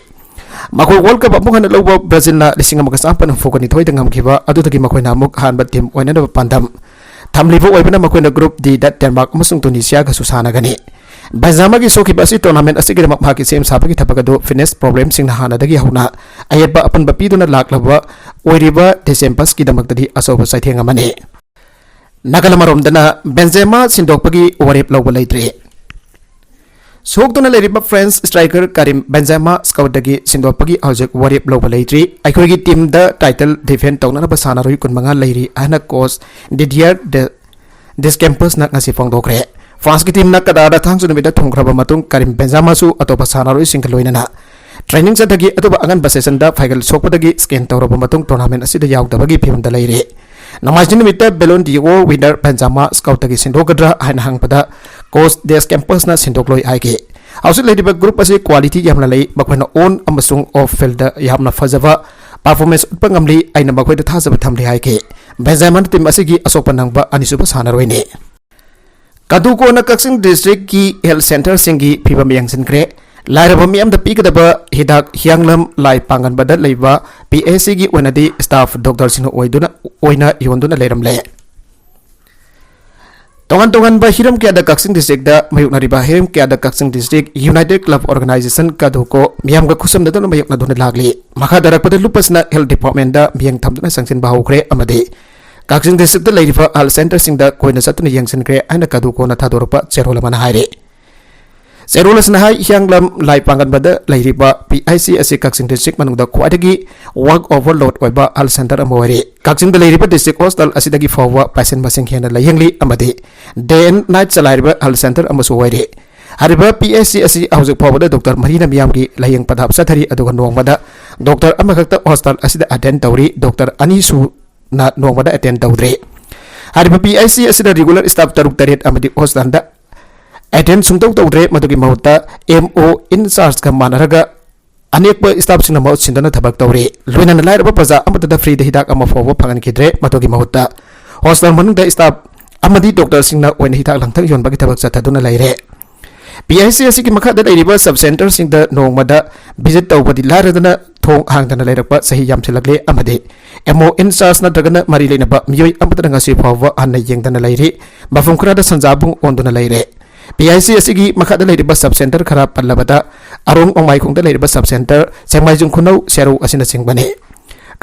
ꯃꯈꯣꯏ World Cup ꯑꯃꯨꯛ ꯍꯟꯅ ꯂꯧꯕ Brazil-ꯅ ꯂꯤꯁꯤꯡ ꯑꯃꯒ ꯆꯥꯃꯥꯄꯟ ꯍꯨꯝꯐꯨꯒ ꯅꯤꯊꯣꯏꯗ ꯉꯝꯈꯤꯕ ꯑꯗꯨꯗꯒꯤ ꯃꯈꯣꯏꯅ ꯑꯃꯨꯛ ꯑꯍꯥꯟꯕ team ꯑꯣꯏꯅꯅꯕ ꯄꯥꯟꯗꯝ ꯊꯝꯂꯤꯕ ꯑꯣꯏꯕꯅ ꯃꯈꯣꯏꯅ Group Dꯗ ꯗꯦꯟꯃꯥꯔꯛ ꯑꯃꯁꯨꯡ ꯇꯨꯅꯤꯁꯤꯌꯥꯒꯁꯨ ꯁꯥꯟꯅꯒꯅꯤ꯫ ꯕꯦꯟꯖꯥꯃꯥꯒꯤ ꯁꯣꯛꯈꯤꯕ ꯑꯁꯤ ꯇꯣꯔꯅꯥꯃꯦꯟ ꯑꯁꯤꯒꯤꯗꯃꯛ ꯃꯍꯥꯛꯀꯤ ꯁꯦꯝ ꯁꯥꯕꯒꯤ ꯊꯕꯛ ꯑꯗꯨ ꯐꯤꯠꯅꯦꯁ ꯄ꯭ꯔꯣꯕ꯭ꯂꯦꯝꯁꯤꯡꯅ ꯍꯥꯟꯅꯗꯒꯤ ꯍꯧꯅ ꯑꯌꯦꯠꯄ ꯑꯄꯟꯕ ꯄꯤꯗꯨꯅ ꯂꯥꯛꯂꯕ ꯑꯣꯏꯔꯤꯕ ꯗꯦꯁꯦꯝꯄꯁꯀꯤꯗꯃꯛꯇꯗꯤ ꯑꯆꯧꯕ ꯆꯩꯊꯦꯡ ꯑꯃꯅꯤ꯫ ꯅꯥꯀꯜ ꯑꯃꯔꯣꯝꯗꯅ ꯕꯦꯟꯖꯦꯃꯥ ꯁꯤꯟꯗꯣꯛꯄꯒꯤ ꯋꯥꯔꯦꯞ ꯂꯧꯕ ꯂꯩꯇ꯭ꯔꯤ꯫ ꯁꯣꯛꯇꯨꯅ ꯂꯩꯔꯤꯕ ꯐ꯭ꯔꯦꯟꯁ ꯁ꯭ꯇ꯭ꯔꯥꯏꯀꯔ ꯀꯔꯤꯝ ꯕꯦꯟꯖꯦꯃꯥ ꯁ꯭ꯀ꯭ꯋꯥꯗꯇꯒꯤ ꯁꯤꯟꯗꯣꯛꯄꯒꯤ ꯍꯧꯖꯤꯛ ꯋꯥꯔꯦꯞ ꯂꯧꯕ ꯂꯩꯇ꯭ꯔꯤ꯫ ꯑꯩꯈꯣꯏꯒꯤ ꯇꯤꯝꯗ ꯇꯥꯏꯇꯜ ꯗꯤꯐꯦꯟ ꯇꯧꯅꯅꯕ ꯁꯥꯟꯅꯔꯣꯏ ꯀꯨꯟꯃꯉꯥ ꯂꯩꯔꯤ ꯍꯥꯏꯅ ꯀꯣꯆ ꯗꯤꯗꯤꯌꯔ ꯗꯦ ꯗꯤꯁꯀꯦꯝꯄꯁꯅ ꯉꯁꯤ ꯐꯣꯡꯗꯣꯛꯈ꯭ꯔꯦ꯫ ꯐ꯭ꯔꯥꯟꯁꯀꯤ ꯇꯤꯝꯅ ꯀꯇꯥꯔꯗ ꯊꯥꯡꯖ ꯅꯨꯃꯤꯠꯇ ꯊꯨꯡꯈ꯭ꯔꯕ ꯃꯇꯨꯡ ꯀꯔꯤꯝ ꯕꯦꯟꯖꯥꯃꯥꯁꯨ ꯑꯇꯣꯞꯄ ꯁꯥꯟꯅꯔꯣꯏꯁꯤꯡꯒ ꯂꯣꯏꯅꯅ ꯇ꯭ꯔꯦꯅꯤꯡ ꯆꯠꯊꯈꯤ, ꯑꯗꯨꯕꯨ ꯑꯉꯟꯕ ꯁꯦꯁꯟꯗ ꯐꯥꯏꯒꯜ ꯁꯣꯛꯄꯗꯒꯤ ꯁ꯭ꯀꯦꯟ ꯇꯧꯔꯕ ꯃꯇꯨꯡ ꯇꯣꯔꯅꯥꯃꯦꯟ ꯑꯁꯤꯗ ꯌꯥꯎꯗꯕꯒꯤ ꯐꯤꯕꯝꯗ ꯂꯩꯔꯤ꯫ ꯅꯣꯡꯃꯥꯏꯖꯤꯡ ꯅꯨꯃꯤꯠꯇ ꯕꯦꯂꯣꯟ ꯗꯤꯑꯣ ꯋꯤꯟꯅꯔ ꯕꯦꯟꯖꯥꯃꯥ ꯁ꯭ꯀ꯭ꯋꯥꯗꯇꯒꯤ ꯁꯤꯟꯗꯣꯛꯀꯗ꯭ꯔꯥ ꯍꯥꯏꯅ ꯍꯪꯕꯗ ꯀꯣꯆ ꯗꯦꯁ ꯀꯦꯝꯄꯁꯅ ꯁꯤꯟꯗꯣꯛꯂꯣꯏ ꯍꯥꯏꯈꯤ꯫ ꯍꯧꯖꯤꯛ ꯂꯩꯔꯤꯕ ꯒ꯭ꯔꯨꯞ ꯑꯁꯤ ꯀ꯭ꯋꯥꯂꯤꯇꯤ ꯌꯥꯝꯅ ꯂꯩ, ꯃꯈꯣꯏꯅ ꯑꯣꯟ ꯑꯃꯁꯨꯡ ꯑꯣꯐ ꯐꯤꯜꯗ ꯌꯥꯝꯅ ꯐꯖꯕ ꯄꯔꯐꯣꯔꯃꯦꯟꯁ ꯎꯠꯄ ꯉꯝꯂꯤ, ꯑꯩꯅ ꯃꯈꯣꯏꯗ ꯊꯥꯖꯕ ꯊꯝꯂꯤ ꯍꯥꯏꯈꯤ꯫ ꯕꯦꯟꯖꯥꯃꯥꯅ ꯇꯤꯝ ꯑꯁꯤꯒꯤ ꯑꯁꯣꯛꯄ ꯅꯪꯕ ꯑꯅꯤꯁꯨꯕ ꯁꯥꯟꯅꯔꯣꯏꯅꯤ꯫ ꯀꯗꯨꯀꯣꯅ ꯀꯛꯆꯤꯡ ꯗꯤꯁꯇ꯭ꯔꯤꯛꯀꯤ ꯍꯦꯜꯊ ꯁꯦꯟꯇꯔꯁꯤꯡꯒꯤ ꯐꯤꯕꯝ ꯌꯦꯡꯁꯤꯟꯈ꯭ꯔꯦ꯫ ꯂꯥꯏꯔꯕ ꯃꯤꯌꯥꯝꯗ ꯄꯤꯒꯗꯕ ꯍꯤꯗꯥꯛ ꯍꯤꯌꯥꯡꯂꯝ ꯂꯥꯏ ꯄꯥꯡꯒꯟꯕꯗ ꯂꯩꯕ ꯄꯤ ꯑꯩꯆ ꯁꯤꯒꯤ ꯑꯣꯏꯅꯗꯤ ꯁ꯭ꯇꯥꯐ ꯗꯣꯛꯇꯔꯁꯤꯡꯅ ꯑꯣꯏꯗꯨꯅ, ꯑꯣꯏꯅ ꯌꯣꯟꯗꯨꯅ ꯂꯩꯔꯝꯂꯦ꯫ ꯇꯣꯉꯥꯟ ꯇꯣꯉꯥꯟꯕ ꯍꯤꯔꯝ ꯀꯌꯥꯗ ꯀꯛꯆꯤꯡ ꯗꯤꯁꯇ꯭ꯔꯤꯛꯇ ꯃꯥꯌꯣꯛꯅꯔꯤꯕ ꯍꯤꯔꯝ ꯀꯌꯥꯗ ꯀꯛꯆꯤꯡ ꯗꯤꯁꯇ꯭ꯔꯤꯛ ꯌꯨꯅꯥꯏꯇꯦꯗ ꯀ꯭ꯂꯕ ꯑꯣꯔꯒꯅꯥꯏꯖꯦꯁꯟ ꯀꯗꯨꯀꯣ ꯃꯤꯌꯥꯝꯒ ꯈꯨꯠꯁꯝꯅꯗꯨꯅ ꯃꯥꯌꯣꯛꯅꯗꯨꯅ ꯂꯥꯛꯂꯤ꯫ ꯃꯈꯥ ꯇꯥꯔꯛꯄꯗ ꯂꯨꯞꯄꯁꯤꯅ ꯍꯦꯜꯊ ꯗꯤꯄꯥꯔꯠꯃꯦꯟꯗ ꯃꯤꯠꯌꯦꯡ ꯊꯝꯗꯨꯅ ꯆꯪꯁꯤꯟꯕ ꯍꯧꯈ꯭ꯔꯦ ꯑꯃꯗꯤ ꯀꯛꯆꯤꯡ ꯗꯤꯁꯇ꯭ꯔꯤꯛꯇ ꯂꯩꯔꯤꯕ ꯍꯦꯜꯊ ꯁꯦꯟꯇꯔꯁꯤꯡꯗ ꯀꯣꯏꯅ ꯆꯠꯇꯨꯅ ꯌꯦꯡꯁꯤꯟꯈ꯭ꯔꯦ ꯍꯥꯏꯅ ꯀꯗꯨꯀꯣꯅ ꯊꯥꯗꯣꯔꯛꯄ ꯆꯦꯔꯣꯜ ꯑꯃꯅ ꯍꯥꯏꯔꯤ꯫ ꯆꯦꯔꯣꯜ ꯑꯁꯤꯅ ꯍꯥꯏ, ꯍꯤꯌꯥꯡꯂꯝ ꯂꯥꯏ ꯄꯥꯡꯒꯟꯕꯗ ꯂꯩꯔꯤꯕ ꯄꯤ ꯑꯩꯆ ꯁꯤ ꯑꯁꯤ ꯀꯛꯆꯤꯡ ꯗꯤꯁꯇ꯭ꯔꯤꯛ ꯃꯅꯨꯡꯗ ꯈ꯭ꯋꯥꯏꯗꯒꯤ ꯋꯥꯔꯛ ꯑꯣꯚꯔꯂꯣꯗ ꯑꯣꯏꯕ ꯍꯦꯜꯊ ꯁꯦꯟꯇꯔ ꯑꯃ ꯑꯣꯏꯔꯤ꯫ ꯀꯛꯆꯤꯡꯗ ꯂꯩꯔꯤꯕ ꯗꯤꯁꯇ꯭ꯔꯤꯛ ꯍꯣꯁꯄꯤꯇꯥꯜ ꯑꯁꯤꯗꯒꯤ ꯐꯥꯎꯕ ꯄꯦꯁꯦꯟ ꯃꯁꯤꯡ ꯍꯦꯟꯅ ꯂꯥꯌꯦꯡꯂꯤ ꯑꯃꯗꯤ ꯗꯦ ꯑꯦꯟ ꯅꯥꯏꯠ ꯆꯂꯥꯏꯔꯤꯕ ꯍꯦꯜꯊ ꯁꯦꯟꯇꯔ ꯑꯃꯁꯨ ꯑꯣꯏꯔꯤ꯫ ꯍꯥꯏꯔꯤꯕ ꯄꯤ ꯑꯩꯆ ꯁꯤ ꯑꯁꯤ ꯍꯧꯖꯤꯛ ꯐꯥꯎꯕꯗ ꯗꯣꯛꯇꯔ ꯃꯔꯤꯅ ꯃꯤꯌꯥꯝꯒꯤ ꯂꯥꯌꯦꯡ ꯄꯊꯥꯞ ꯆꯠꯊꯔꯤ, ꯑꯗꯨꯒ ꯅꯣꯡꯃꯗ ꯗꯣꯛꯇꯔ ꯑꯃꯈꯛꯇ ꯍꯣꯁꯄꯤꯇꯥꯜ ꯑꯁꯤꯗ ꯑꯦꯇꯦꯟ ꯇꯧꯔꯤ, ꯗꯣꯛꯇꯔ ꯑꯅꯤꯁꯨꯅ ꯅꯣꯡꯃꯗ ꯑꯦꯇꯦꯟ ꯇꯧꯗ꯭ꯔꯤ꯫ ꯍꯥꯏꯔꯤꯕ ꯄꯤ ꯑꯩꯆ ꯁꯤ ꯑꯁꯤꯗ ꯔꯤꯒꯨꯂꯔ ꯁ꯭ꯇꯥꯐ ꯇꯔꯨꯛ ꯇꯔꯦꯠ ꯑꯃꯗꯤ ꯍꯣꯁꯄꯤꯇꯥꯜꯗ ꯑꯦꯇꯦꯟ ꯁꯨꯡꯇꯧ ꯇꯧꯗ꯭ꯔꯦ꯫ ꯃꯗꯨꯒꯤ ꯃꯍꯨꯠꯇ ꯑꯦꯝ ꯑꯣ ꯏꯟꯆꯥꯔꯖꯀ ꯃꯥꯟꯅꯔꯒ ꯑꯅꯦꯛꯄ ꯁ꯭ꯇꯥꯐꯁꯤꯡꯅ ꯃꯍꯨꯠ ꯁꯤꯟꯗꯨꯅ ꯊꯕꯛ ꯇꯧꯔꯤ꯫ ꯂꯣꯏꯅꯅ ꯂꯥꯏꯔꯕ ꯄ꯭ꯔꯖꯥ ꯑꯃꯠꯇꯗ ꯐ꯭ꯔꯤꯗ ꯍꯤꯗꯥꯛ ꯑꯃ ꯐꯥꯎꯕ ꯐꯪꯍꯟꯈꯤꯗ꯭ꯔꯦ꯫ ꯃꯗꯨꯒꯤ ꯃꯍꯨꯠꯇ ꯍꯣꯁꯄꯤꯇꯥꯜ ꯃꯅꯨꯡꯗ ꯁ꯭ꯇꯥꯐ ꯑꯃꯗꯤ ꯗꯣꯛꯇꯔꯁꯤꯡꯅ ꯑꯣꯏꯅ ꯍꯤꯗꯥꯛ ꯂꯥꯡꯊꯛ ꯌꯣꯟꯕꯒꯤ ꯊꯕꯛ ꯆꯠꯊꯗꯨꯅ ꯂꯩꯔꯦ꯫ ꯄꯤ ꯑꯩꯆ ꯁꯤ ꯑꯁꯤꯒꯤ ꯃꯈꯥꯗ ꯂꯩꯔꯤꯕ ꯁꯕ ꯁꯦꯟꯇꯔꯁꯤꯡꯗ ꯅꯣꯡꯃꯗ ꯚꯤꯖꯤꯠ ꯇꯧꯕꯗꯤ ꯂꯥꯏꯔꯗꯅ ꯊꯣꯡ ꯍꯥꯡꯗꯅ ꯂꯩꯔꯛꯄ ꯆꯍꯤ ꯌꯥꯝꯁꯤꯜꯂꯛꯂꯦ ꯑꯃꯗꯤ ꯑꯦꯝ ꯑꯣ ꯏꯟ ꯆꯥꯔꯖ ꯅꯠꯇ꯭ꯔꯒꯅ ꯃꯔꯤ ꯂꯩꯅꯕ ꯃꯤꯑꯣꯏ ꯑꯃꯠꯇꯅ ꯉꯁꯤ ꯐꯥꯎꯕ ꯍꯟꯅ ꯌꯦꯡꯗꯅ ꯂꯩꯔꯤ꯫ ꯃꯐꯝ ꯈꯔꯗ ꯁꯟꯖꯥꯕꯨꯡ ꯑꯣꯟꯗꯨꯅ ꯂꯩꯔꯦ꯫ ꯄꯤ ꯑꯥꯏ ꯁꯤ ꯑꯁꯤꯒꯤ ꯃꯈꯥꯗ ꯂꯩꯔꯤꯕ ꯁꯕ ꯁꯦꯟꯇꯔ ꯈꯔ ꯄꯜꯂꯕꯗ ꯑꯔꯣꯡ ꯅꯣꯡꯃꯥꯏꯈꯣꯡꯗ ꯂꯩꯔꯤꯕ ꯁꯕ ꯁꯦꯟꯇꯔ, ꯁꯦꯡꯃꯥꯏꯖꯤꯡ ꯈꯨꯅꯧ, ꯁꯦꯔꯧ ꯑꯁꯤꯅꯆꯤꯡꯕꯅꯤ꯫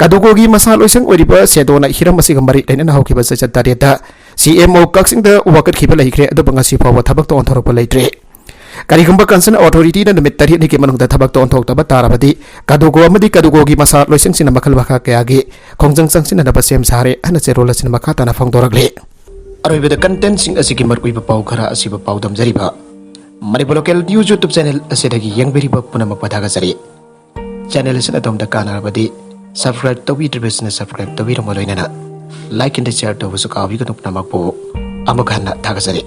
ꯀꯥꯗꯨꯒꯣꯒꯤ ꯃꯁꯥ ꯂꯣꯏꯁꯪ ꯑꯣꯏꯔꯤꯕ ꯁꯦꯗꯣꯅ ꯍꯤꯔꯝ ꯑꯁꯤꯒ ꯃꯔꯤ ꯂꯩꯅꯅ ꯍꯧꯈꯤꯕ ꯆꯩꯆꯠ ꯇꯔꯦꯠꯇ ꯁꯤ ꯑꯦꯝ ꯑꯣ ꯀꯛꯆꯤꯡꯗ ꯋꯥꯀꯠꯈꯤꯕ ꯂꯩꯈ꯭ꯔꯦ, ꯑꯗꯨꯕꯨ ꯉꯁꯤ ꯐꯥꯎꯕ ꯊꯕꯛꯇ ꯑꯣꯟꯊꯣꯔꯛꯄ ꯂꯩꯇ꯭ꯔꯤ꯫ ꯀꯔꯤꯒꯨꯝꯕ ꯀꯟꯁꯔꯟ ꯑꯣꯊꯣꯔꯤꯇꯤꯅ ꯅꯨꯃꯤꯠ ꯇꯔꯦꯠꯅꯤꯒꯤ ꯃꯅꯨꯡꯗ ꯊꯕꯛꯇ ꯑꯣꯟꯊꯣꯛꯇꯕ ꯇꯥꯔꯕꯗꯤ ꯀꯥꯗꯨꯒꯣ ꯑꯃꯗꯤ ꯀꯥꯗꯨꯒꯣꯒꯤ ꯃꯁꯥ ꯂꯣꯏꯁꯪꯁꯤꯡꯅ ꯃꯈꯜ ꯃꯈꯥ ꯀꯌꯥꯒꯤ ꯈꯣꯡꯖꯪ ꯆꯪꯁꯤꯟꯅꯅꯕ ꯁꯦꯝ ꯁꯥꯔꯦ ꯍꯥꯏꯅ ꯆꯦꯔꯣꯜ ꯑꯁꯤꯅ ꯃꯈꯥ ꯇꯥꯅ ꯐꯣꯡꯗꯣꯔꯛꯂꯤ꯫ ꯑꯔꯣꯏꯕꯗ ꯀꯟꯇꯦꯟꯁꯤꯡ ꯑꯁꯤꯒꯤ ꯃꯔꯨꯑꯣꯏꯕ ꯄꯥꯎ ꯈꯔ ꯑꯁꯤꯕꯨ ꯄꯥꯎꯗꯝꯖꯔꯤꯕ Manipur local news YouTube channel ꯑꯁꯤꯗꯒꯤ ꯌꯦꯡꯕꯤꯔꯤꯕ ꯄꯨꯝꯅꯃꯛꯄꯨ ꯊꯥꯒꯠꯆꯔꯤ꯫ ꯆꯦꯅꯦꯜ ꯑꯁꯤꯅ ꯑꯗꯣꯝꯗ ꯀꯥꯟꯅꯔꯕꯗꯤ ꯁꯕꯁꯀ꯭ꯔꯥꯏꯕ ꯇꯧꯕꯤꯗ꯭ꯔꯤꯕꯁꯤꯡꯅ ꯁꯕꯁꯀ꯭ꯔꯥꯏꯕ ꯇꯧꯕꯤꯔꯝꯕ ꯂꯣꯏꯅꯅ ꯂꯥꯏꯛ ꯑꯦꯟ ꯁꯤꯌꯔ ꯇꯧꯕꯁꯨ ꯀꯥꯎꯕꯤꯒꯅꯨ꯫ ꯄꯨꯝꯅꯃꯛꯄꯨ ꯑꯃꯨꯛ ꯍꯟꯅ ꯊꯥꯒꯠꯆꯔꯤ꯫